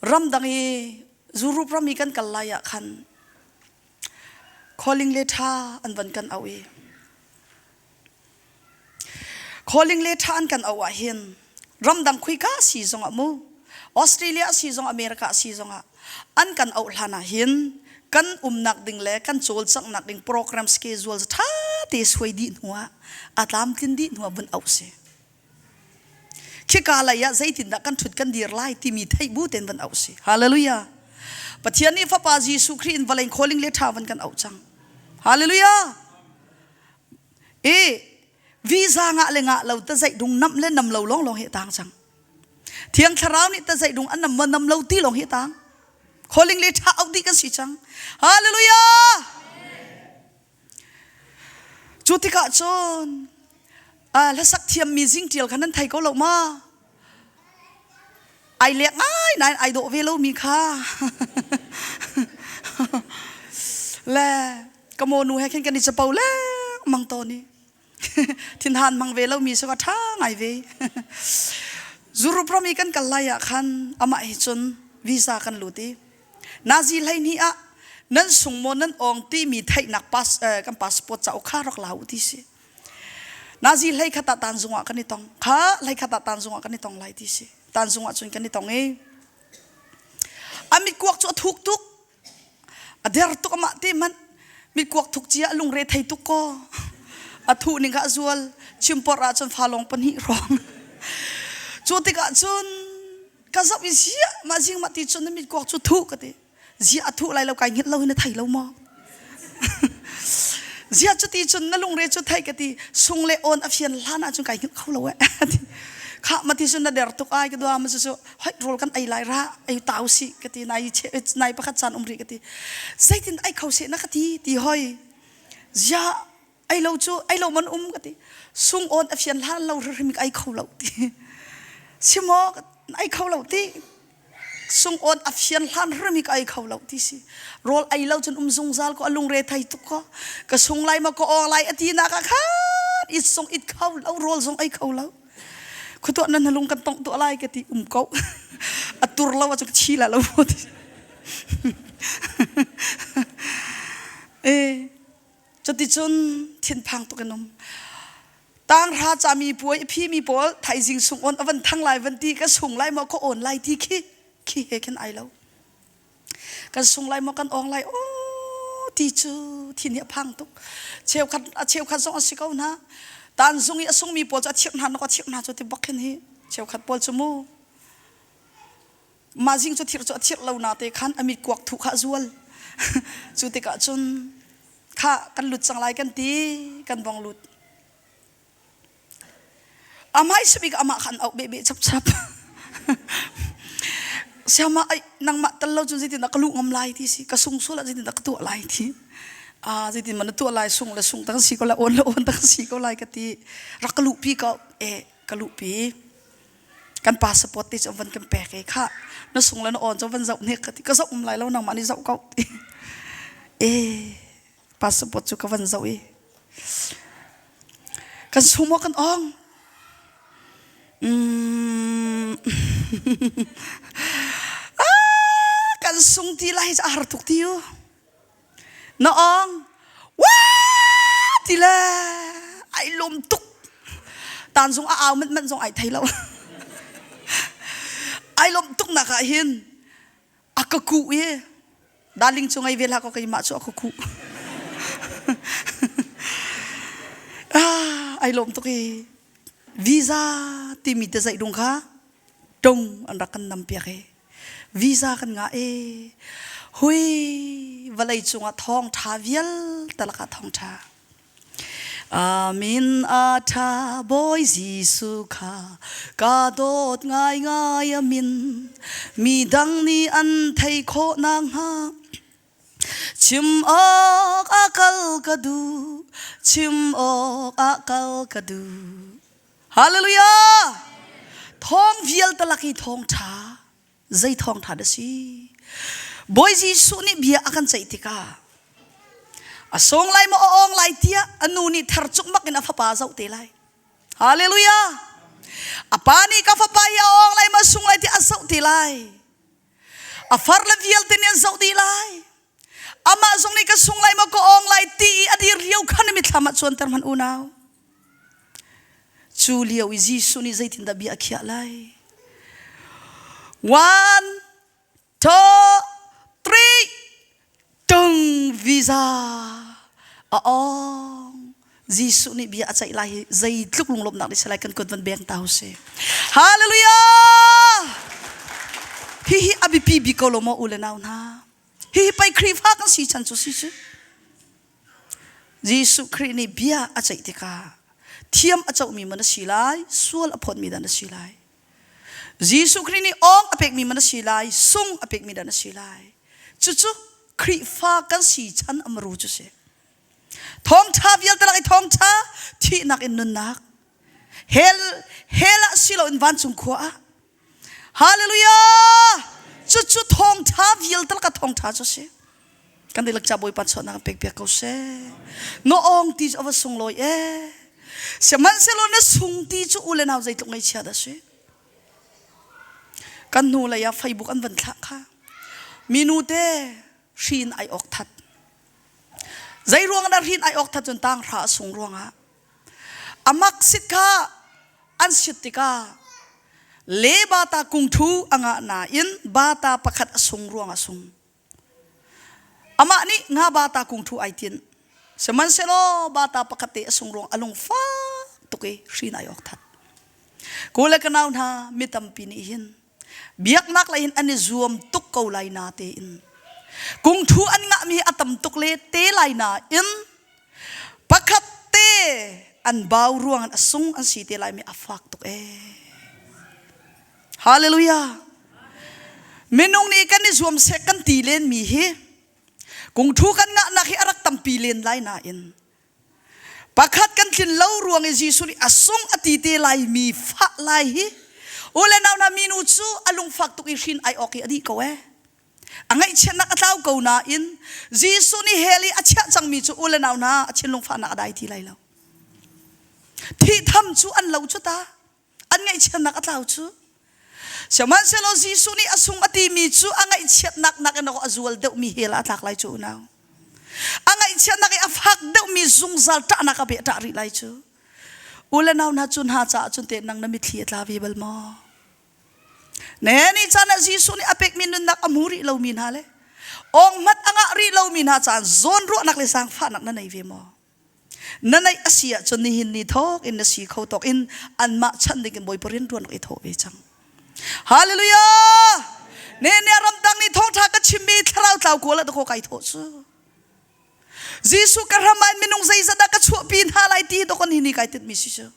Ramdang i Europe ram i kan kal lai ah khan calling le ṭha an van kan auh i Calling le ṭha an kan auh ahhin ramdang khuika si zongah mu Australia si zong America si zongah an kan auh hlan ahhin kan umnak ding le kan cawlcanghnak ding program schedule ṭha te suai dih hnuah a tlamtlin dih hnuah vun auh si. Khika lei ah zeitindah kan ṭhut kan dir lai timi theih bu tein van auh si. Hallelujah. Pathian nih Fapa Jesuh Khrih in vawlei calling le ṭha van kan auh cang. Hallelujah. I visa ngah le ngah lo ta zeih dung nam le nam lo lawng lawng hi tang cang. Thiang Thlarau nih ta zeih dung an nam ma nam lo ti lawng hi tang. Calling le tha auh dih kan si cang. Hallelujah! Cu tikah cun hlasak thiammi zing tial kha nan thei ko lo ma? Ai lek ngai nain ai dawh ve lomi kha. Le ka maw nu he khin kan i capo lengmang tawn i thinhan hmang ve lomi cu ka ṭha ngai ve. Zurup ram i kan kal lai ah khan amah he cun visa kan lut i nazi 12 ah nan sung maw nan awng timi theihnak pass, eh, kan passport cauk kha rak la u ti si. Nazi 11 ah tanzung ah kan i tong. Kha 11 ah tanzung ah kan i tong lai ti si. Tanzung ah cun kan i tong i a mitkuak cu a thuk tuk. A der tuk amah te hmanh mitkuak thuk cia a lungre thei tuk ko. A thuh ning kha a zual. Chimpor ah cun fa lawng pahnih hrawng. Cu tikah cun ka zoh i ziah mah zing mah ti cun na mitkuak cu thuh ka ti. Ziah a thuh lai lo kai hngilh lo hi na thei lo maw? Ziah cuti cun na lungre cu thei ka ti sung le awn a fian hlan ah cun kai hngilh kho lo eh. Khah ma ti cun na der tuk ai ka dua ma cu cu hoi rawl kan ei lai ra ei tau si ka ti nai nai pakhat caan um rih ka ti zeitin ai kho seh na ka ti ti hoi ziah ei lo cu ei lo man um ka ti sung awn a fian hlan lo hrim ai kho lo ti simo ai kho lo ti sung awn a fian hlan hrim ka ai kho lo ti si rawl ei lo cun um zungzal ko a lungre thei tuk ko ka sung lai ma ka awng lai ati na ka khan it sung it kho lo rawl zong ei kho lo khutuah nan lung kan tong tuah lai ka ti um ko a tur lo a cu chi la lo ti eh Cuticun thinphang tuk in um. Tanghra cami puai a phimi pawl thaizing sung on a van thang lai van ti ka sung lai maw ka awn lai ti khi khi he khin ai lo. Kan sung lai maw kan awng lai aw ti cu thin hi a phang tuk. Cheukhat a cheukhat zong a si ko hna. Tan zung i a sungmi pawl cu a thirh hna nok a thirh hna cu ti bak khin hi. Cheukhat pawl cu mu mah zing cu thir cu a thirh lo na te khan a mit kuak thuh kha a zual. Cu tikah cun kha kan lut cang lai kan ti kan bong lut. A hmaisa bik amah kha an auh behbeh chapchap. Siama ai nangmah tal lo cun zeitindah ka luh ngam lai ti si ka sung sual ah zeitindah ka tuah lai ti ah zeitin man na tuah lai sung le sung tak si ko lai awn le awn tak si ko lai ka ti rak ka luh pi ko e ka luh pi kan passport te cu van kan pek e kha na sung le na awn cu van zoh hnek ka ti ka zoh um lai lo nangmah nih zoh ko ti e passport cu ka van zoh i Kan sung maw kan ong? Mm. ah, kan sung ti lai a har tuk ti u. Na ong? Wah ti le ai lawm tuk. Tan zong a au man man zong ai thei lo. ai lawm tuk nak ah hin a ka kuh i darling cu ngei ve hlah kaw keimah cu a ka kuh ah ai lawm tuk i visa timi te zeih dung kha tung an rak kan nam piak i visa kan ngah i hui vawlei cungah thawng tha vial talak ah thawng tha Amin a ṭha Bawi Jesuh kha ka dawt ngaingai a min midang nih an theih khawh nakhnga chim awk a kal ka duh chim awk a kal ka duh Hallelujah thawng vialte lak i thawng ṭha zei thawngṭha dah si Bawi Jesuh nih bia a kan ceih tikah a sung lai maw a awng lai tiah a nu nih ther cukmak in a fapa zoh te lai Hallelujah a pa nih ka fapa hi a awng lai maw sung lai tiah a zoh te lai a far le vialte nih an zoh dih lai amah zong nih ka sung lai maw ka awng lai ti i a dir lio khan mithlam ah cuanter hmanh unau Cu lio i Jesuh nih zeitindah bia a khiah lai? One, two, three, tung visa a ong. Jesuh nih bia a ceih lai hi zeitluk lunglawmhnak nih si lai kan kut van beng ta usih. Hallelujah! Hihi a biapi bik ko lo maw u le nau hna? Hihi pei Khrihfa kan si chan cu si cu. Jesuh Khrih nih bia a ceih tikah thiam a cohmi man a si lai, sual a phawtmi dah na si lai. Jesuh Khrih nih awng a pekmi man a si lai, sung a pekmi dah na si lai. Cucu Khrihfa kan si chan amaru cu si. Thawngṭha vialte lak i thawngṭha thihnak in nunnak hell hell ah si loin vancung khua ah Hallelujah! Cucu thawngṭha vialte laka thawngṭha cu si. Kan dihlak ca Bawipa chuahnak pek piak ko seh. Na awng ti cu a va sunglawi ee. Sihmanhsehlaw na sung ti cu u le nau zeitluk ngaihchia dah si. Kan hnu lei ah Facebook an van thlah kha. Minu te hri in ai awk that. Zei ruang dah hri in ai awk that cun tang hra a sung ruangah. Amak sit kha an sit tikah le bata kungthu a ngah nain bata pakhat a sung ruang a sung. Amah nih nga bata kungthu ai tinh. Sihmanhsehlaw bata pakhat te a sung ruang a lung fak tuk i hrin ai awk that. Kule ka nau hna mi tampi nih hin biaknak lei hin an i zuam tuk ko lai na tein kungthu an ngahmi a tam tuk le te lai nain Pakhat te an bau ruang a sung an si te lai mi a fak tuk ee. Hallelujah. Minung nih kan i zuam sek kan ti len mi hi kungthu kan ngahnak hi a rak tampi len lai nain pakhat kan tlin lo ruang i Jesuh nih a sung a ti te lai mi fah lai hi u le nau na minu cu a lungfak tuk i hrin ai awk i a dih ko ee. A ngaihchiatnak a tlau ko nain Jesuh nih hell i a chiah cangmi cu u le nau hna a thinlung fahnak a dai ti lai lo. Thihtham cu an lo cu ta. An ngaihchiatnak a tlau cu. Sihmanhsehlaw Jesuh nih a sung a timi cu a ngaihchiatnak nakin a zual deuhmi hell ah a tlak lai cu unau. A ngaihchiatnak i a fak deuhmi zungzal ṭahnak a beh ṭah rih lai cu. U le nau hna cu hna caah cun te nang na mitthli a tla ve bal maw? Ne ni caan ah Jesuh nih a pekmi nunnak a hmu rih lomi hna le awng hmanh a ngah rih lomi hna caan zawnruahnak le zaangfahnak na nei ve maw? Na neih a si ahcun nihin ni thawk in na si kho tawk in anmah chanh ding in Bawipa rian ṭuan i thawh ve cang. Hallelujah! Ne ne ramdang nih thawngṭha ka chimmi thlarau tlau kawl ah dakaw kai thawh cu. Jesuh ka ram ah minung zeizat dah ka chuahpi hna lai ti dawk an hi ni kai tinhmi si cu.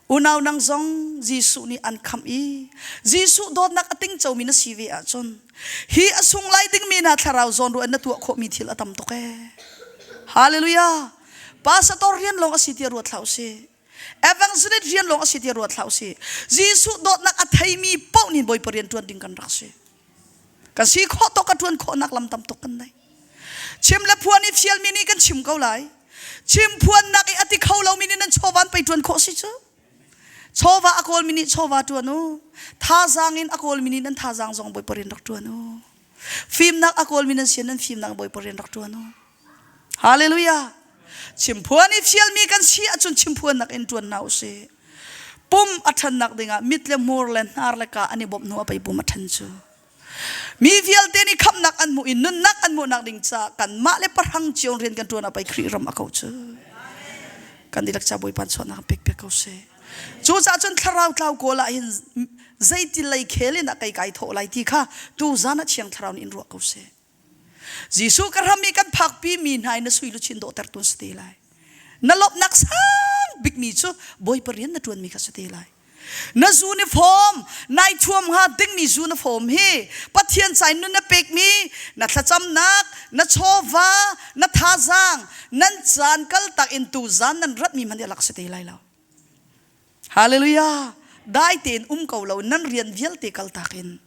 Unau nang zong Jesuh nih an khamh i Jesuh dawtnak a tingcomi na si ve ahcun hi a sung lai dingmi hna thlarau zawnruah in na tuah khawhmi thil a tam tuk ee. Hallelujah! Pastor rian lawng a si tiah ruat hlah usih. Evangelist rian lawng a si tiah ruat hlah usih. Jesuh dawtnak a theimi paoh nih Bawipa rian ṭuan ding kan rak si. Kan si khawh tuk ka ṭuan khawhnak lam tam tuk kan nei. Chim le phuan i fialmi nih kan chim ko lai. Chim phuannak i a ti kho lomi nih nan chawva an pei ṭuan khawh si cu. Chawva a kawlmi nih chawva ṭuan u. Thazaang in a kawlmi nih nan thazaang zong Bawipa rian rak ṭuan u. Fimnak a kawlmi nan sian nan fimnak Bawipa rian rak ṭuan u. Hallelujah. Chimphuan i fialmi kan si ahcun chimphuannak in ṭuan hna usih. Pum a ṭhannak dingah mit le hmur le hnar le ka an i bawmh hnu ah pei pum a ṭhan cu. Mi vialte nih khamhnak an hmuh i nunnak an hmuhnak ding caah kanmah le pahrang cio rian kan ṭuan ah pei Khrih ram a ko cu. Kan dihlak ca Bawipa chuahnak pek piak ko seh. Cucaah cun thlarau tlau kawl ah hin zeiti lei khel in ah kei kai thawh lai ti kha tu zan ah Thiang Thlarau nih in ruah ko seh. Jesuh ka ram i kan phakpi mi hna in na sui luchin dawhtertu an si te lai. Na lawmhnak sang bikmi cu Bawipa rian na ṭuanmi kha si te lai. Na uniform, nai thuam hnga dingmi uniform hi Pathian ca in nun na pekmi, na thlacamnak, na chawva, na thazaang, nan caan kaltak in tuzaan nan ratmi hmanh hi a lak si te lai lo. Hallelujah! Dai tein um ko lo nan rian vialte kaltak in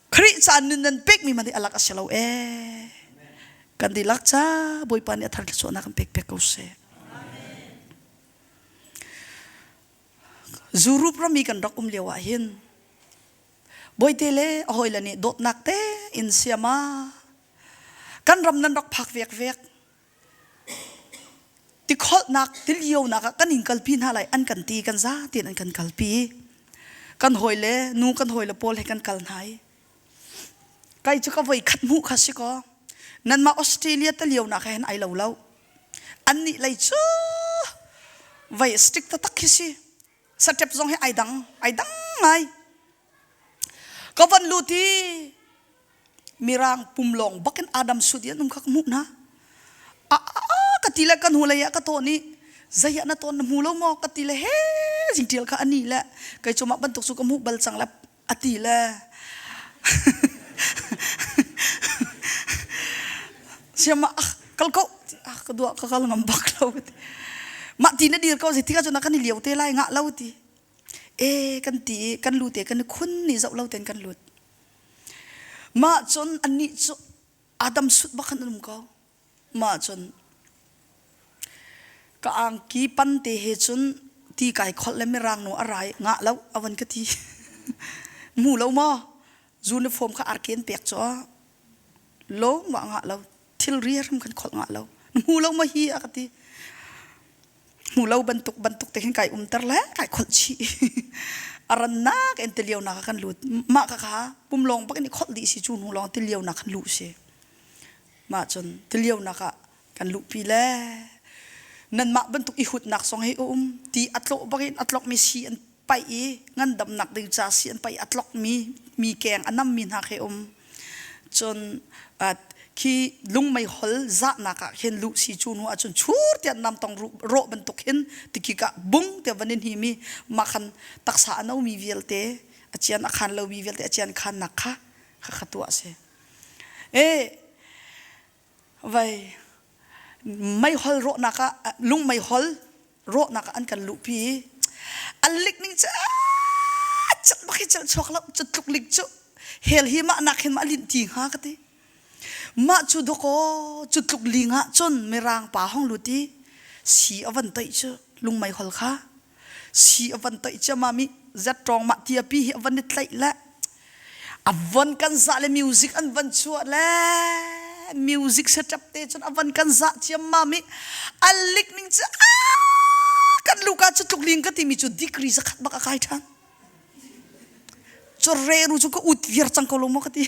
Khrih caan nun nan pekmi man hi alak a si lo ee. Kan dihlak ca Bawipa nih a thar thluachuahnak kan pek pek ko seh. Zurup rami kan rak um lio ah hin Bawite le a hawile nih dawtnak te in siama kan ram nan rak phak vek vek Tikholhnak tilionak ah kan in kalpi hna lai an kan ti kan za tein an kan kalpi. Kan hawile nu kan hawile pawl he kan kal hna i kai cu ka voi khat hmuh kha si kaw nanmah Australia talionak he hin ai lo lo. Annih lei cu vai strict taktak khi si. Step zong hi ai dang ai dang ngai. Ka van lut i Mirang pumlawng bakin Adam sut i an um kha ka hmuh hna. A ka ti le kan hnu lei ah ka tawn i zei ah na tawn na hmu lo maw ka ti le he zingṭial kha ani le kei cu mah bantuk cu ka hmuh bal cang le a ti le siam ah kal ko ah ka dua ka kal ngam bak lo ka ti mah ti na dir ko zei tikah cun kan i lio te lai ngah lo ti e kan ti i kan lu te kan i khun ni zoh lo ten kan lut Mah cun annih cu Adam sut bak khan an um ko. Mah cun ka angki pan te he cun ti kai kholh le mirang nu a rai ngah lo a van ka ti. Mu lo maw? Uniform kha arken pek cu lo ma ngah lo thilri hrim kan kholh ngah lo. Na hmu lo ma hi a ka ti. Hmu lo bantuk bantuk te khin kai umter le kai kholh chih. A rannak in tilio nak ah kan lut. Mah ka kha pum lawng bak in i kholh dih si cu hnu lawng tilio nak kan luh si. Mah cun tilio nak ah kan luhpi le nanmah bantuk i hutnak zong hi a um. Ti a tlawh bak in a tlokmi si an paih i ngandamnak ding ca si an paih a tlokmi mi keng a nammi hna khi um. Cun khi lungmeihol zahnak ah khin luh si cu hnu ahcun chur tiah namtong rawh bantuk hin tikik ah bung tiah van in him i mah khan taksa a nomi vialte a cian a khan lomi vialte a cian khannak kha kha kha tuah a si. E vai meihol rawhnak ah lungmeihol rawhnak ah an kan luhpi i an lik ning cu cat bak hi celh chuak lo cu tluk lik cu hel hi mah nak hin mah linh ti hnga ka ti mah cu dawkaw cu tluk ling ah cun mirang pa hong lut i si a van toih cu lungmeihol kha si a van toih ciammam i zet ṭawng mah tia pi hi a van i tlaih le a von kan zah le music an van chuah le music setup te cun a van kan zah ciammam i a lik ning cu kan luka cu tluk ling ka timi cu degree zakhat bak a kai ṭhan cu reru cu ka ut viar cang ko lo maw ka ti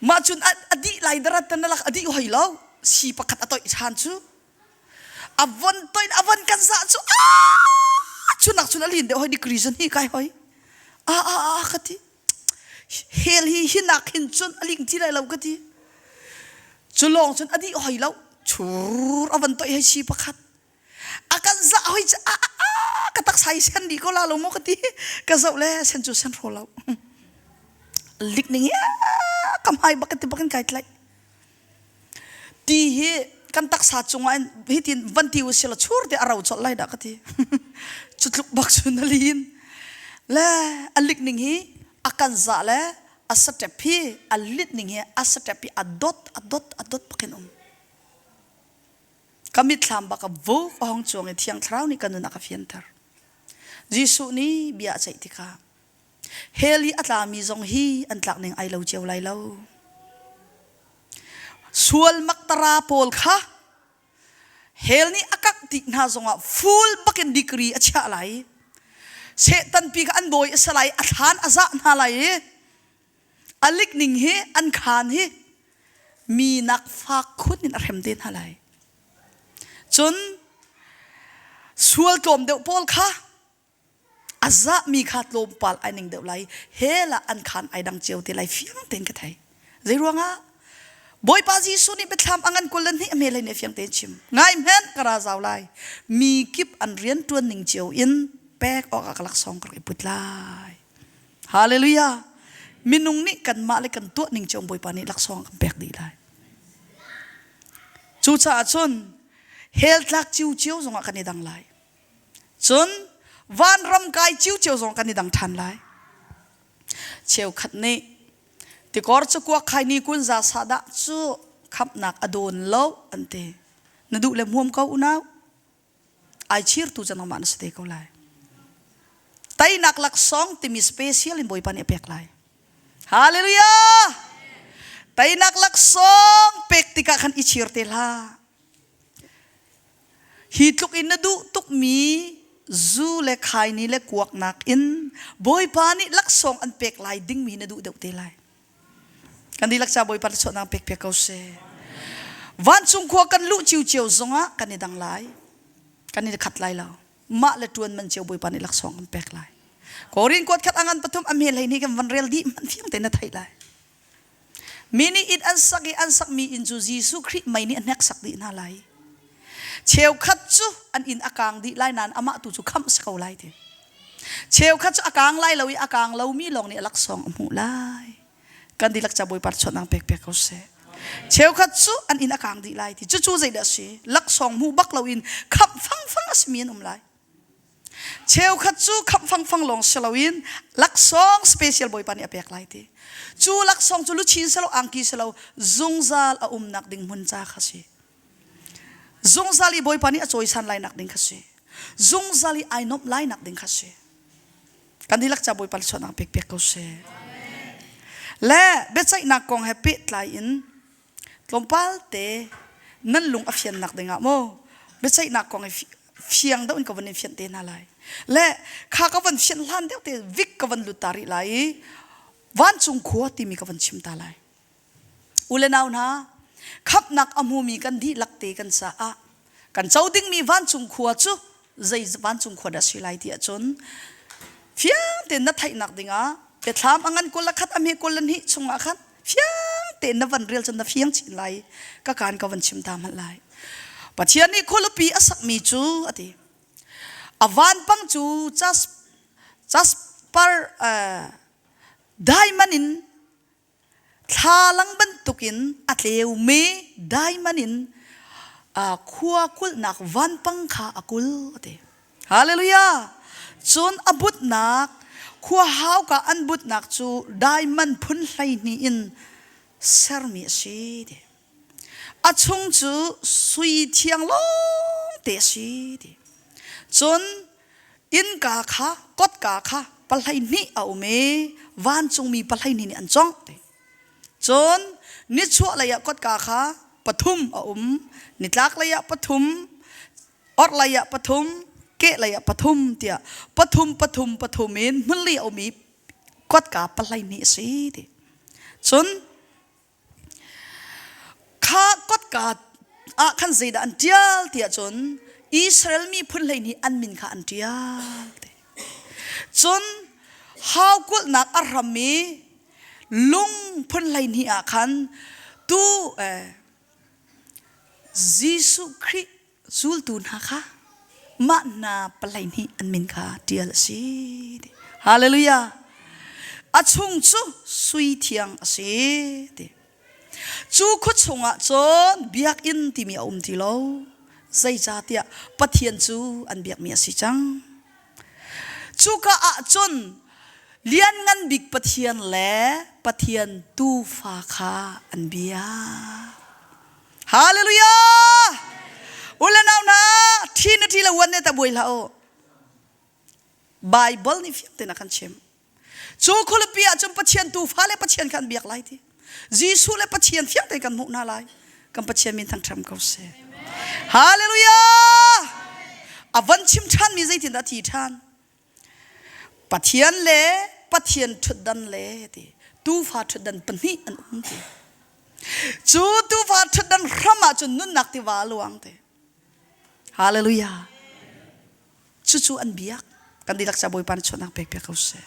mah cun a dih lai darat tan lak a dih hoi lo si pakhat a toih ṭhan cu. A von toin a von kan zah cu a chunak chun a lin deuh hoi degree zan hi kai hoi. A a a ka ti. Hell hi hinak hin cun a ling ti lai lo ka ti. Cu lawng cun a dih hoi lo. Chur a van toih hei si pakhat. A kan zah hoi cu a a ka taksa hi sen dih ko la lo maw ka ti. Ka zoh le sen cu sen hraw lo. Lik ning hi ka hmai bak ka ti bak in kai tlaih. Ti hi kan taksa cungah in hitin van ti usih law chur te a ro colh lai dah ka ti. Cu tluk bak cun a lin. Le a lik ning hi a kan zah le a step hi a lit ning hi a step hi a dot a dot a dot bak in um. Ka mitthlam bak a vuk a hong cuang i Thiang Thlarau nih ka nun a ka fianter. Jesuh nih bia a ceih tikah Hell i a tlami zong hi an tlak ning ai lo cio lai lo. Sual maktara pawl kha hell nih a kangh tik hna zongah full bakin degree a chiah lai. Satan pi kha an bawi a si lai, a thlan a zah hna lai i a lik ning hi an khaan hi mi nak fak khun in a hrem te hna lai. Cun sual tlawm deuh pawl kha A zahmi kha tlawmpal ai ning deuh lai. Hell ah an khaan ai dang cio te lai fiang tein ka thei. Zei ruangah? Bawipa Jesuh nih biathlam a ngan 22 a hme hlei nih fiang tein chim. Ngai hmenh ka ra zau lai. Mi kip an rian ṭuan ning cio in pek awkah ka laksawng ka rak i put lai. Hallelujah! Minung nih kanmah le kan tuah ning cio Bawipa nih laksawng a kan pek dih lai. Cucaah cun hell tlak cio zongah kan i dang lai. Cun vanram kai ciocio zong kan i dang ṭhan lai. Cheukhat nih tikor cu kuak khai ni kun za sa dah cu khamhnak a dawn lo an ti. Na duh le hmuam ko unau. Ai chirtu cu nangmah na si te ko lai. Teinak laksawng timi special in Bawipa nih a pek lai. Hallelujah! Teinak laksawng pek tikah khan i chir te hlah. Hi tluk in na duh tukmi zu le khaini le kuak nakin Bawipa nih laksawng an pek lai dingmi na duh deuh te lai. Kan dihlak ca Bawipa thluachuahnak pek piak ko seh. Vancung khua kan luh cio zongah kan i dang lai. Kan i khat lai lo. Mah le ṭuan man cio Bawipa nih laksawng kan pek lai. Korin kuat khat angan pathum a hme hlei kan van rel dih hmanh fiang tein na theih lai. Mi nih inn an sak i an sakmi inn cu Jesuh Khrih mei nih a hneksak dih hna lai. Cheukhat cu an inn a kaang dih lai nain amah tu cu khamh si ko lai ti. Cheukhat cu a kaang lai lo i a kaang lomi lawng nih a laksawng a hmuh lai. Kan dihlak ca Bawipa chuahnak pek piak ko seh. Cheukhat cu an inn a kaang dih lai ti. Cucu zeidah a si? Laksawng hmu bak loin khamh fangfang a simi an um lai. Cheukhat cu khamh fangfang lawng si loin laksawng special Bawipa nih a pek lai ti. Cu laksawng cu luchin si lo, angki si lo, zungzal a umnak ding hmun ca kha si. Zungzal i Bawipa nih a cawisan lai nak ding kha si. Zungzal i ai nuamh lai nak ding kha si. Kan dihlak ca Bawipa thluachuahnak pek piak ko seh. Le biaceihnak kong he pehtlai in Tlawmpal te nan lung a fiannak dingah maw biaceihnak kong i fiang deuh in ka van in fianh te hna lai. Le kha ka van fianh hlan deuh te vik ka van lut ta rih lai i vancung khua timi ka van chim ta lai. U le nau hna, khamhnak a hmumi kan dihlak te kan caah kan co dingmi vancung khua cu zei vancung khua dah si lai ti ahcun fiang tein na theihnak dingah biathlam a ngan 21 a hme 22 chungah khan fiang tein na van rel cun na fiang chin lai ka kaan ka van chim ta hmanh lai Pathian nih khualipi a sakmi cu a ti a vanpang cu jasper diamond in Thlalang bantukin a tleumi diamond in khua kulhnak vanpang kha a kul a ti. Hallelujah! Cun a butnak khua hauka an butnak cu diamond phun 12 in sermi a si ti. A chung cu sui thiang lawngte a si ti. Cun innka kha kotka kha 12 a um i vancungmi 12 nih an cawngh ti. Cun nichuah lei ah kotka kha pathum a um, nitlak lei ah pathum, orhlei ah pathum, kehlei ah pathum tiah pathum pathum pathum in hmunli a um i kotka 12 a si ti. Cun Kha kotka ah khan zeidah an ṭial ti ahcun. Israel miphun 12 an min kha an ṭial. Cun hau kulhnak a hram i lung phun 12 ah khan tu eh, Jesuh Khrih zultu hna kha mah hna palei nih an min kha ṭial a si. Hallelujah! A chung cu sui thiang a si. Ti. Cu khua chungah cun biakinn timi a um ti lo. Zeicahtiah Pathian cu an biakmi a si cang. Cuka ah cun Lianngan Bik Pathian le Pathian Tuufa kha an biak. Hallelujah! Ule nau hna, thi na thi lo uan ne ta buai hlah u. Bible nih fiang tein a kan chim. Cu khualipi ah cun Pathian tuufa le Pathian kha an biak lai ti. Jesuh le Pathian fiang tein kan hmuh hna lai. Kan Pathian min thangṭhat ko seh. Hallelujah! A van chim ṭhanmi zeitindah a thi ṭhan? Pathian le Pathian ṭhutdan le ti tuufa ṭhutdan pahnih an um ti. Cu tuufa ṭhutdan hram ah cun nunnak tiva a luang ti. Hallelujah. Cucu an biak. Kan dihlak ca Bawipa nih chuahnak pek piak ko seh.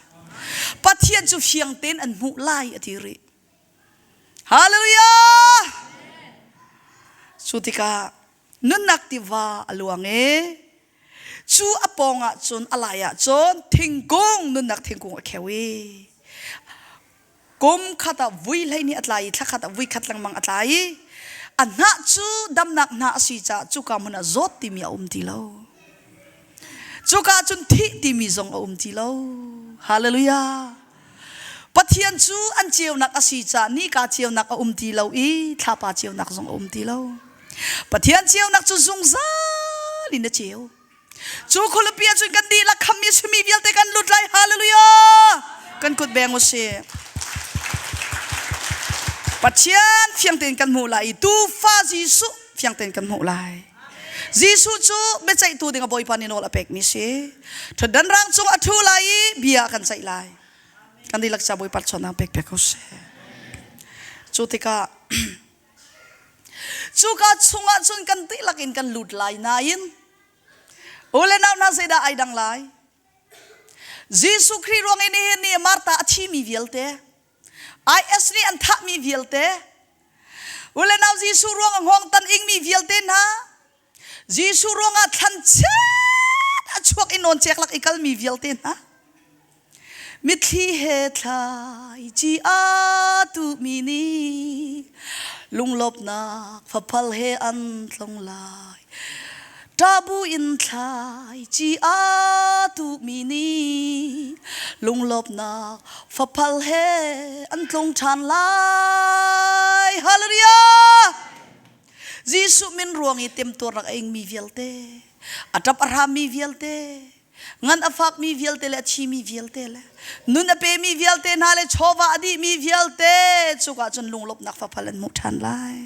Pathian cu fiang tein an hmuh lai a ti rih. Hallelujah! Cu tikah nunnak tiva a luang i cu a pawng ah cun a lai ah cun thingkung nunnak thingkung a kheu i kum khat ah vui 12 a tlai i thla khat ah vui khat lengmang a tlai i a hnah cu damnak hnah a si caah cuka hmun ah zawt timi a um ti lo cuka ah cun thih timi zong a um ti lo hallelujah Pathian cu an ceunak a si caah nika ceunak a um ti lo i thlapa ceunak zong a um ti lo. Pathian ceunak cu zungzal in a ceu. Cu khualipi ah cun kan dihlak khammi simi vialte kan lut lai. Hallelujah! Kan kut beng u sih. Pathian fiang tein kan hmuh lai i tuufa Jesuh fiang tein kan hmuh lai. Jesuh cu biaceihtu ding a Bawipa nih nawl a pekmi si. Ṭhutdan rang cung a ṭhu lai i bia a kan ceih lai. Kan dihlak ca Bawipa chawnnak pek piak ko seh. Cu tikah cuka chungah cun kan dihlak in kan lut lai nain u le nau hna zeidah ai dang lai? Jesuh Khrih ruang i nihin ni Martha a thimi vialte IS nih an thahmi vialte u le nau Jesuh ruang a hngawng tan ingmi vialte hna Jesuh ruangah thlanchiat a chuak i nawn cek lak i kalmi vialte hna mitthli he thlai ci a tuhmi nih lunglawmhnak faphal he an tlong lai Ṭahbu in thlai ci a tuhmi nih lunglawmhnak faphal he an tlung ṭhan lai. Hallelujah! Jesuh min ruang i temtuarnak a ingmi vialte, a ṭap a hrammi vialte, ngan a fakmi vialte le a thimi vialte le nun a pemi vialte hna le chawva a dihmi vialte cukah cun lunglawmhnak faphal an hmuh ṭhan lai.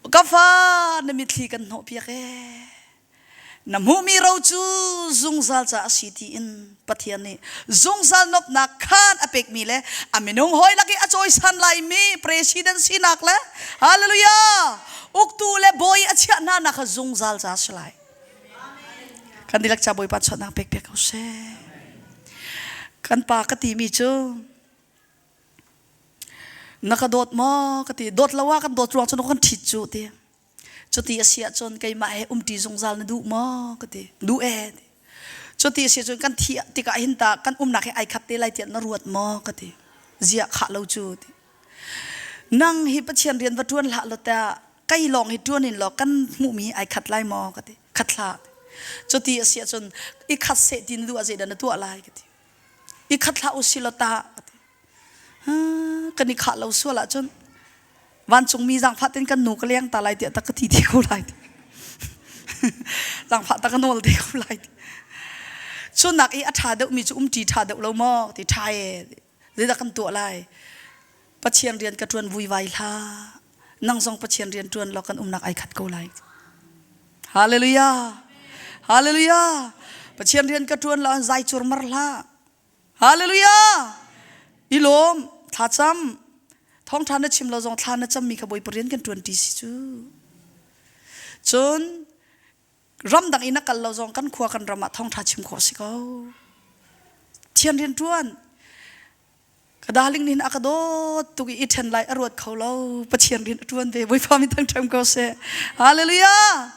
Ka fa na mitthli kan hnawhpiak ee. Na hmuhmi ro cu zungzal ca a si tiin Pathian nih zungzal nuamhnak khan a pekmi le a minung hawi lak i a cawisan laimi president sinak le hallelujah uktu le bawi a chiah hna nak kha zungzal ca a si lai. Kan dihlak ca Bawipa chawnhnak pek piak ko seh. Kan pa ka timi cu na ka dawt maw ka ti dawt lo ah kan dawt ruang cu na kan ṭhit cu ti. Cuti a si ahcun keimah he umṭi zungzal na duh maw? ka ti. Duh ee. Cuti a si ahcun kan thih tikah hin ta kan umnak hi ai khat te lai tiah na ruat maw? ka ti. Ziah khah lo cu ti. Nang hi Pathian rian va ṭuan hlah law ta kei lawng hi ṭuan in law kan hmuhmi hi ai khat lai maw? ka ti. Khat hlah. Cuti a si ahcun i khat seh ti na duh ah zeidah na tuah lai? ka ti. I khat hlah usih law ta ka ti. Kan i khah lo sual ahcun vancungmi zaangfah tein kan nu ka leng ta lai tiah tak ka ti ti ko lai zaangfah tak ka nawl te ko lai cu nak i a ṭha deuhmi cu umṭi ṭha deuh lo maw ti ṭha e zeidah kan tuah lai Pathian rian ka ṭuan vuivai hlah nang zong Pathian rian ṭuan law kan umnak ai khat ko lai Hallelujah Hallelujah Pathian rian ka ṭuan law zai curmar hlah Hallelujah! I lawm, thlacam. Thawngṭha na chim lo zong thla na cammi kha Bawipa rian kan ṭuan ṭi si cu. Cun. Ramdang in a kal lo zong kan khua kan ram ah thawngṭha chim khawh si ko. Thian rian ṭuan. Ka darling nih a ka dawt tuk i i ṭhen lai a ruat kho lo. Pathian rian a ṭuan ve. Bawipa min thangṭhat ko seh. Hallelujah.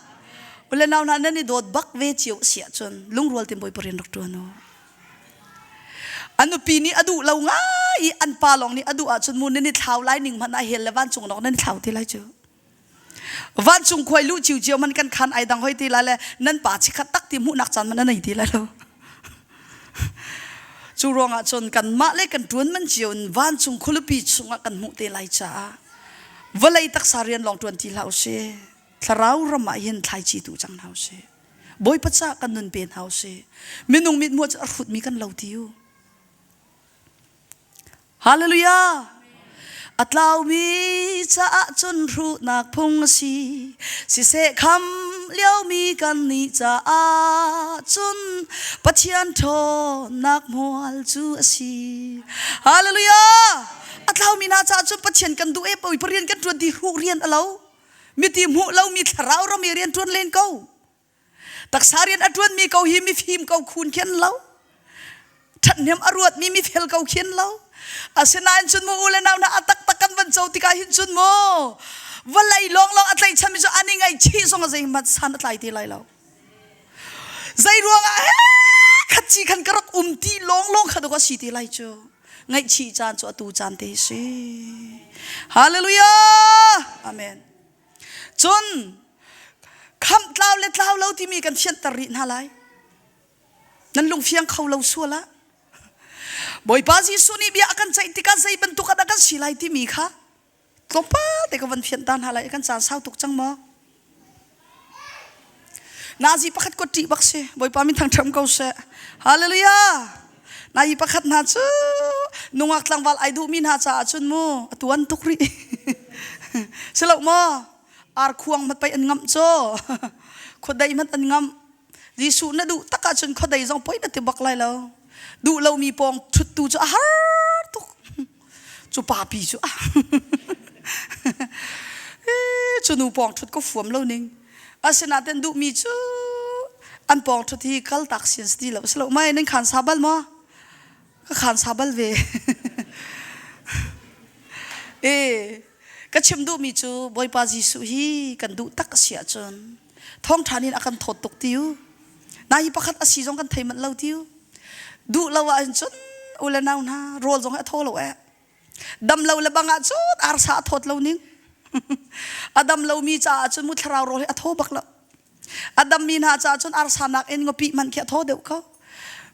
Ule nau hna nan i dawt bak ve cio si ahcun lungrual tein Bawipa rian rak ṭuan u. A nupi nih a duh lo ngai i an pa lawng nih a duh ahcun mu nan i thlau lai ning hmanh ah hell le vancung lawng nan i thlau te lai cu. Vancung khuai luh ciucio man kan khan ai dang hoi ti lai le nan pa chikhat tak ti hmuhnak caan man a nei ti lai lo. Cu ruangah cun kanmah le kan ṭuan man cio in vancung khualipi chungah kan hmuh te lai caah vawlei taksa rian lawng ṭuan ti hlah usih. Thlarau ram ah hin thlaici tu cang hna usih. Bawipa ca kan nun pe hna usih. Minung mithmuh cu a hrutmi kan lo ti u. Hallelujah! A tlaumi caah cun hruhnak phung a si. Siseh kham liomi kan nih caah cun Pathian ṭhawnnak hmual cu a si. Hallelujah! A tlaumi hna caah cun Pathian kan duh e Bawipa rian kan ṭuan ti hruh rian a lo. Miti hmuh lomi thlarau ram i rian ṭuan len ko. Taksa rian a ṭuanmi ko hi mifim ko khun khi an lo. Ṭhathnem a ruatmi mifel ko khi an lo. Asinain cun mu u le nau hna a taktak kan van co tikah hin cun mu vawlei lawnglawng a tlaihchanmi cu an i ngaihchih zong a zeihmanh san a tlai ti lai lo. Zei ruangah he khat ci khan ka rak um ti lawnglawng kha dawk a si ti lai cu. Ngaihchih caan cu atu caan te hi si. Hallelujah! Amen. Cun khamh tlau le tlau lo timi kan fianter rih hna lai. Nan lungfiang kho lo sual ah. Bawipa Jesuh nih bia a kan ceih tikah zei bantuk ah dah kan si lai timi kha tlawmpal te ka van fianh ta hna lai kan caan sau tuk cang maw? Nazi pakhat ko ṭih bak si. Bawipa min thangṭhat ko seh. Hallelujah. Nazi pakhat hna cu nungak tlangval ai duhmi hna caah cun mu a tuan tuk rih. Si lo maw? Ar khuang mat pei an ngamh cu. Khuadei mat an ngamh. Jesuh na duh tak ahcun khuadei zong poi na ti bak lai lo. Duh lomi pawng ṭhuttu cu a har tuk. Cu papi cu ah. Cu nu pawng ṭhut ka fuam lo ning. Asinain duhmi cu an pawng ṭhut hi kaltak sian si ti lo si lo mai nan khan sa bal maw? Ka khan sa bal ve. E ka chim duhmi cu Bawipa Jesuh hi kan duh tak a si ahcun thawngṭha nih a kan thawt tuk ti u. Na hi pakhat a si zong kan thei manh lo ti u. Duh lo ahcun cun u le nau hna rawl zong hi a thaw lo eh. Dam lo le bang ah cun arsa a thawt lo ning. A dam lomi caah cun mu thlarau rawl hi a thaw bak lo. A dammi hna caah cun arsa nakin ngapih hmanh khi a thaw deuh ko.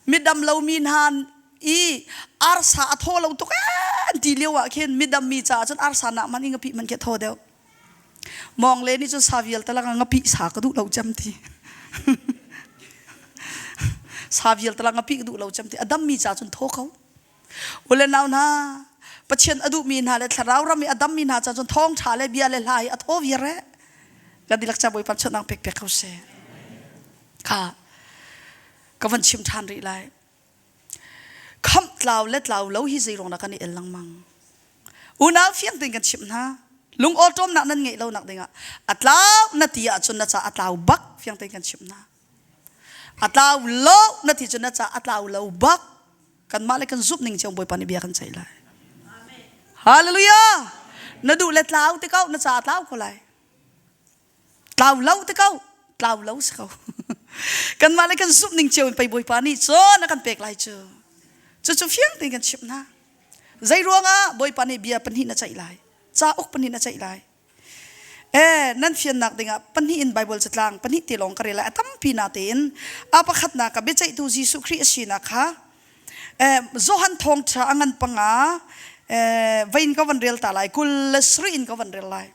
Midam lomi hna i arsa a thaw lo tuk ee ti lio ah khin midam mi caah cun arsa nak hmanh i ngapih hmanh khi a thaw deuh. Mawng le nih cun sa vialte lakah ngapih sa ka duh lo cem ti. Sa vialte lakah ngapih ka duh lo cem ti. A dammi caah cun thaw ko. U le nau hna, Pathian a duhmi hna le thlarau ram i a dammi hna caah cun thawngṭha le bia le hla hi a thaw viar eh. Kan dihlak ca Bawipa chawnh pek pek ko seh. Kha ka van chim ṭhan rih lai. Khamh tlau le tlau lo hi zei ruang dah kan i el lengmang. Unau fiang tein kan chimh hna. Lung awṭawmnak nan ngeih lo nak dingah a tlau na ti ahcun na ca a tlau bak fiang tein kan chimh hna. A tlau lo na ti cun na ca a tlau lo bak. Kanmah le kan zumh ning cio Bawipa nih bia kan ceih lai. Hallelujah! Na duh le tlau te ko, na ca tlau ko lai. Tlau lo te ko, tlau lo si ko. Kanmah le kan zumh ning cio in pei Bawipa nih cun a kan pek lai cu. Cucu fiang tein kan chimh hna. Zei ruangah Bawipa nih bia pahnih na ceih lai, cauk pahnih na ceih lai. Eh, nan fiannak dingah pahnih in Bible catlang pahnih te lawng ka rel lai. A tampi na tein a pakhatnak ah biaceihtu Jesuh Khrih a sinak kha eh, Johan thawngṭha a ngan panga eh, vein ka van rel ta lai, 27 in ka van rel lai.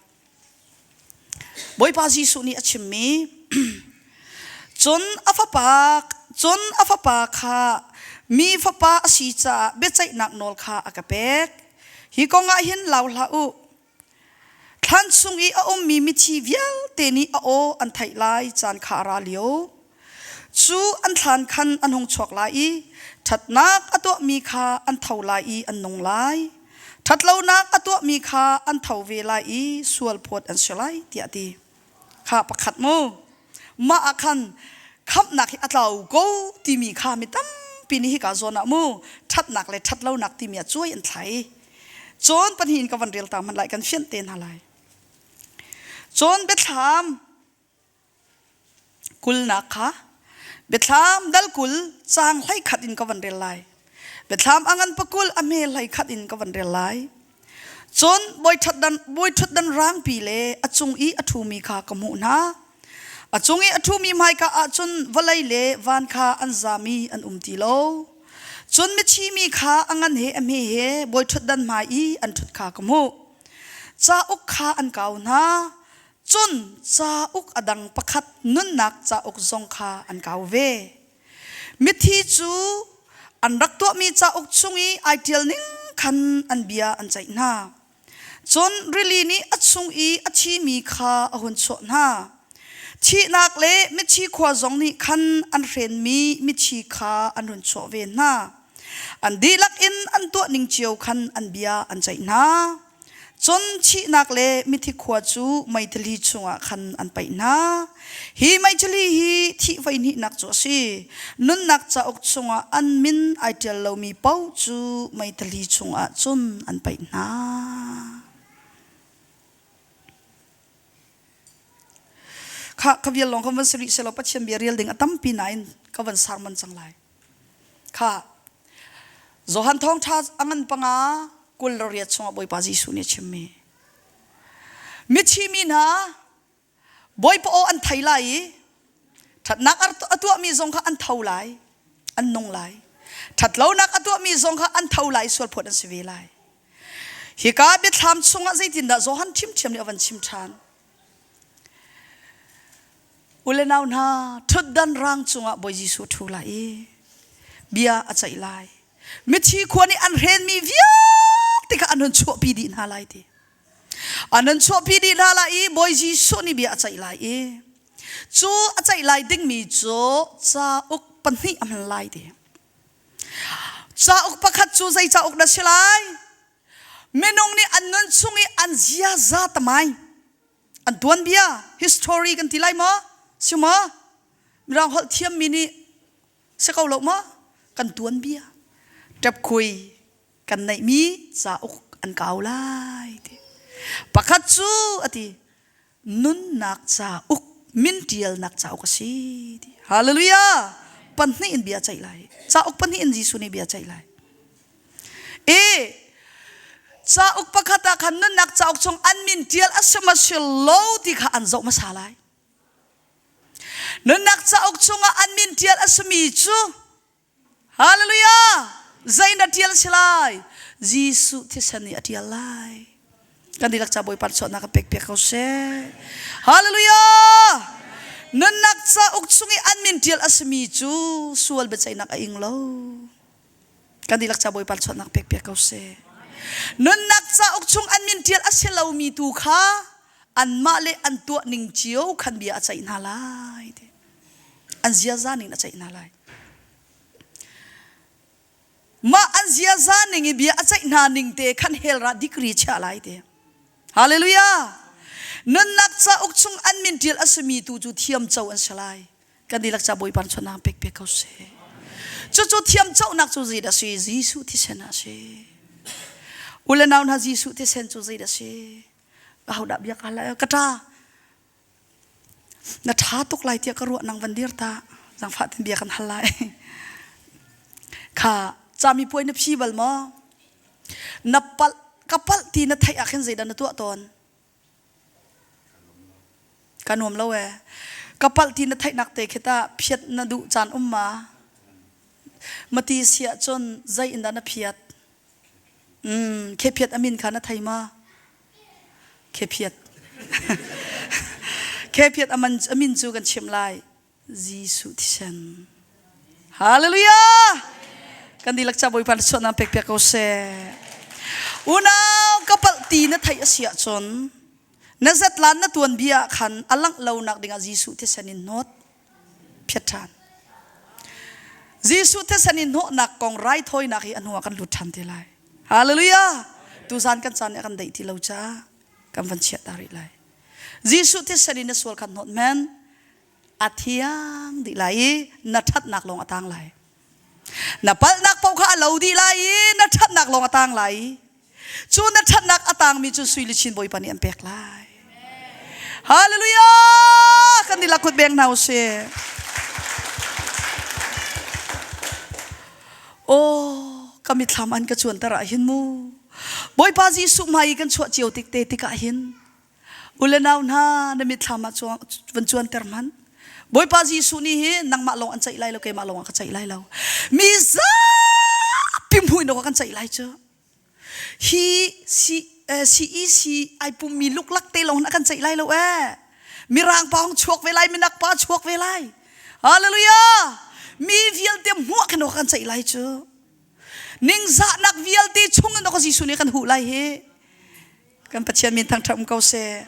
Bawipa Jesuh nih a chimmi cun a fapa cun a fapa kha mi fapa a si caah biaceihnak nawl kha a ka pek. Hi kong ah hin lau hlah u. Thlan chung i a ummi mithi vialte nih a aw an theih lai caan kha a ra lio. Cu an thlan khan an hung chuak lai i ṭhatnak a tuahmi kha an tho lai i an nung lai. Ṭhatlonak a tuahmi kha an tho ve lai i sualphawt an si lai, tiah a ti. Kha pakhat mu. Mah ah khan khamhnak hi a tlau ko timi kha mi tampi nih hika zawn ah mu ṭhatnak le ṭhatlonak timi ah cuai an thlai. Cawn pahnih in ka van rel ta hmanh lai kan fianh te hna lai. Cawn biathlam kulnak kha biathlam dal 20 caang 11 in ka van rel lai. Biathlam a ngan pakul a hme 11 in ka van rel lai. Cun bawi ṭhutdan rangpi le a cung i a ṭhumi kha ka hmuh hna. A cung i a ṭhumi hmaika ah cun vawlei le van kha an zam i an um ti lo. Cun mithi mi kha a ngan he a hme he bawi ṭhutdan hmai i an ṭhut kha ka hmuh. Cauk kha an kau hna. Cun cauk a dang pakhat nunnak cauk zong kha an kau ve. Mithi cu an rak tuahmi cauk chung i ai ṭial ning khan an bia an ceih hna. Cun rili nih a chung i a thimi kha a hun chuah hna. Thihnak le mithi khua zong nih khan an hrenmi mithi kha an hun chuah ve hna. An dihlak in an tuah ning cio khan an bia an ceih hna. Cun thihnak le mithi khua cu meithali chungah khan an paih hna. Hi meithali hi thih voihnihnak cu a si. Nunnak cauk chungah an min ai ṭial lomi paoh cu meithali chungah cun an paih hna. Kha ka vial lawng kan van si rih selaw Pathian bia rel ding a tampi nain ka van sarman cang lai. Kha Johan thawngṭha a ngan panga 28 chungah Bawipa Jesuh nih a chimmi. Mithi mi hna Bawipa aw an thei lai i ṭhatnak a tuahmi zong kha an tho lai, an nung lai. Ṭhatlonak a tuahmi zong kha an tho lai, sualphawt an si ve lai. Hika biathlam chungah zeitindah Johan ṭhimṭhiam nih a van chim ṭhan? U le nau hna, ṭhutdan rang cungah Bawi Jesuh a ṭhu lai i bia a ceih lai. Mithi khua nih an hrenmi vialte kha an hun chuahpi dih hna lai ti. An hun chuahpi dih hna lai i Bawi Jesuh nih bia a ceih lai i cu a ceih lai dingmi cu cauk pahnih a hman lai ti. Cauk pakhat cu zei cauk dah si lai? Minung nih an nun chung i an ziaza tamai an tuanbia history kan ti lai maw si maw mirang holh thiammi nih si ko lo maw kan tuanbia ṭepkhui kan neihmi cauk an kau lai ti pakhat cu ati nunnak cauk min ṭialnak cauk a si ti hallelujah pahnih in bia ceih lai cauk pahnih in Jesuh nih bia ceih lai I cauk pakhat ah khan nunnak cauk chung an min ṭial a si ma si lo ti kha an zoh hmasa lai. Nunnak cauk chungah an min ṭial a simi cu Hallelujah! Zei na ṭial si lai? Jesuh thisen nih a ṭial lai. Kan dihlak ca Bawipa chuahnak kan pek piak ko seh. Hallelujah! Nunnak cauk chung i an min ṭial a simi cu sual biaceihnak a ing lo. Kan dihlak ca Bawipa chuahnak pek piak ko seh. Nunnak cauk chung an min ṭial a si lomi tu kha anmah le an tuah ning cio khan bia a ceih hna lai ti. An ziaza ning a ceih hna lai. Mah an ziaza ning i bia a ceih hna ning te khan hell ra degree chiah lai ti. Hallelujah! Nunnak cauk chung an min ṭial a simi tu cu thiam co an si lai. Kan dihlak ca Bawipa chawnak pek pek ko seh. Cucu thiam conak cu zeidah si? Jesuh thisen ah si. U le nau hna Jesuh thisen cu zeidah si? Ahodah bia ka lai? Ka ṭa. Na ṭha tuk lai tiah ka ruah nang van dir ta. Zangfah tin bia kan hal lai. Kha cami puai na phi bal maw? Na palh ka palh ti na theih ah khin zeidah na tuah tawn? Ka nuam lo ee. Ka palh ti na theihnak te khi tah phiat na duh caan um ma? Mati si ahcun zei in dah na phiat? Mm, khephiat a min kha na thei ma? Khephiat. Khephiat a man a min cu kan chimh lai. Jesuh thisen. Hallelujah! Kan dihlak ca Bawipa na chuahnak pek piak ko seh. Unau ka palh ti na theih a si ahcun na zetlan na tuan bia ah khan a langh lonak dingah Jesuh thisen in hnawt phiat ṭhan. Jesuh thisen in hnawhnak kong raithawinak hi a hnuah kan lut ṭhan te lai. Hallelujah! Tuzan kan caan nih a kan deih ti lo caah kan van chiah ta rih lai. Jesuh thisen in na sual khan hnawt men. A thiang dih lai i na ṭhatnak lawng a tang lai. Na palhnak paoh kha a lo dih lai i na ṭhatnak lawng a tang lai. Cu na ṭhatnak a tangmi cu sui luchin Bawipa nih an pek lai. Hallelujah! Kan dihlak kut beng hna usih. Oh, ka mithlam an ka cuanter ah hin mu. Bawipa Jesuh hmai i kan chuah cio tik te tikah hin u le nau hna na mitthlam ah van cuanter hmanh. Bawipa Jesuh nih hi nangmah lawng an ceih lai lo, keimah lawng a ka ceih lai lo. Mi zapi hmuh in kan ceih lai cu. Hi CEC ai pummi luklak te lawng na kan ceih lai lo ee. Mirang pa hong chuak ve lai, minak pa chuak ve lai. Hallelujah! Mi vialte hmuah khin kan ceih lai cu. Ningzahnak vialte chung in Jesuh nih kan huh lai hi. Kan Pathian min thangṭhat um ko seh.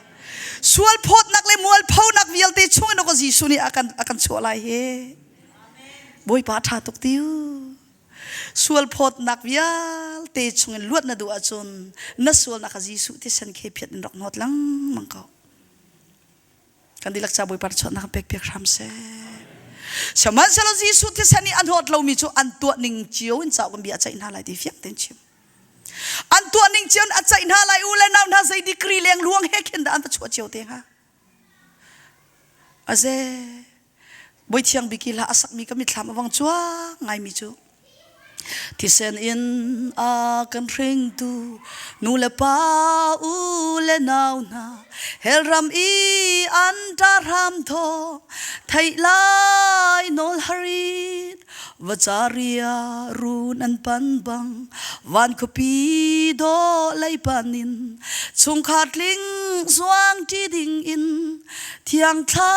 Sual phawtnak le mualphonak vialte chung in Jesuh nih a kan a kan chuah lai hi. Bawipa ṭha tuk tiu. Sual phawtnak vialte chung in luat na duh ahcun na sualnak kha Jesuh thisen khe phiat in rak hnawt lengmang ko. Kan dihlak ca Bawipa chuahnak pek piak hram seh. Sihmanhsehlaw Jesuh thisen i a hnawt lomi cu an tuah ning cio in cauk in bia a ceih hna lai ti fiang tein chim. An tuah ning cio in a ceih hna lai u le nau hna zei degree leng luang he khin dah an va chuah cio te hnga. Aze Bawi Thiang Biki hla a sakmi ka mitthlam a vang cuang ngaimi cu thisen in a kan hringtu nu le pa u le nau hna hell ram i an ṭah hram thaw theih lai nawl harit vacaria run an pan bang van khuapi dawh lei pan in chungkhar tling zuang ṭi ding in Thiang Thlarau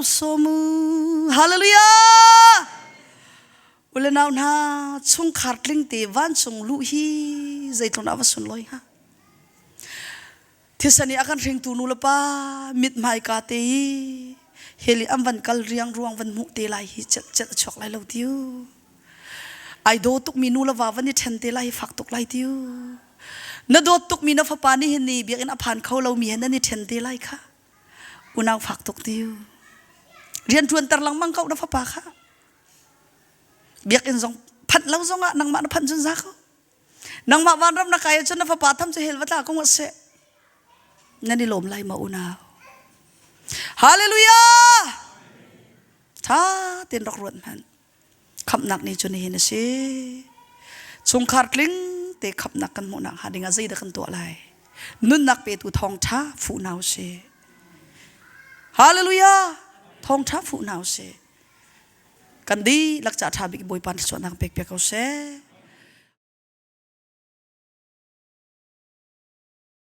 sawm u. Hallelujah! Ule nau hna chungkhar tling te vancung luh hi zeitlun ah va sunlawi hnga. Thisen i a kan hringtu nu le pa mithmai ka te i heli an van kal riang ruang van hmuh te lai hi celh celh a chuak lai lo tiu. Ai daw tukmi nu le va van i ṭhen te lai hi fak tuk lai tiu. Na dawt tukmi na fapa nih hin ni biakinn a phan kho lomi he nan i ṭhen te lai kha. Unau fak tuk tiu. Rian ṭuanter lengmang ko na fapa kha. Biakinn zong phanh lo zongah nangmah na phanh cun za ko. Nangmah vanram na kai ahcun na fapa tham cu hell va tla ko ngat seh. Nan i lawm lai ma unau. Hallelujah! Tha tein rak ruat hmanh. Khamhnak ni cu nihin a si. Chungkhar tling te khamhnak kan hmuhnak hnga dingah zeidah kan tuah lai? Nunnak petu thawngṭha fuh hna u sih. Hallelujah! Thawngṭha fuh hna u sih. Kan dihlak ca ṭha bik Bawipa thluachuahnak pek piak ko seh.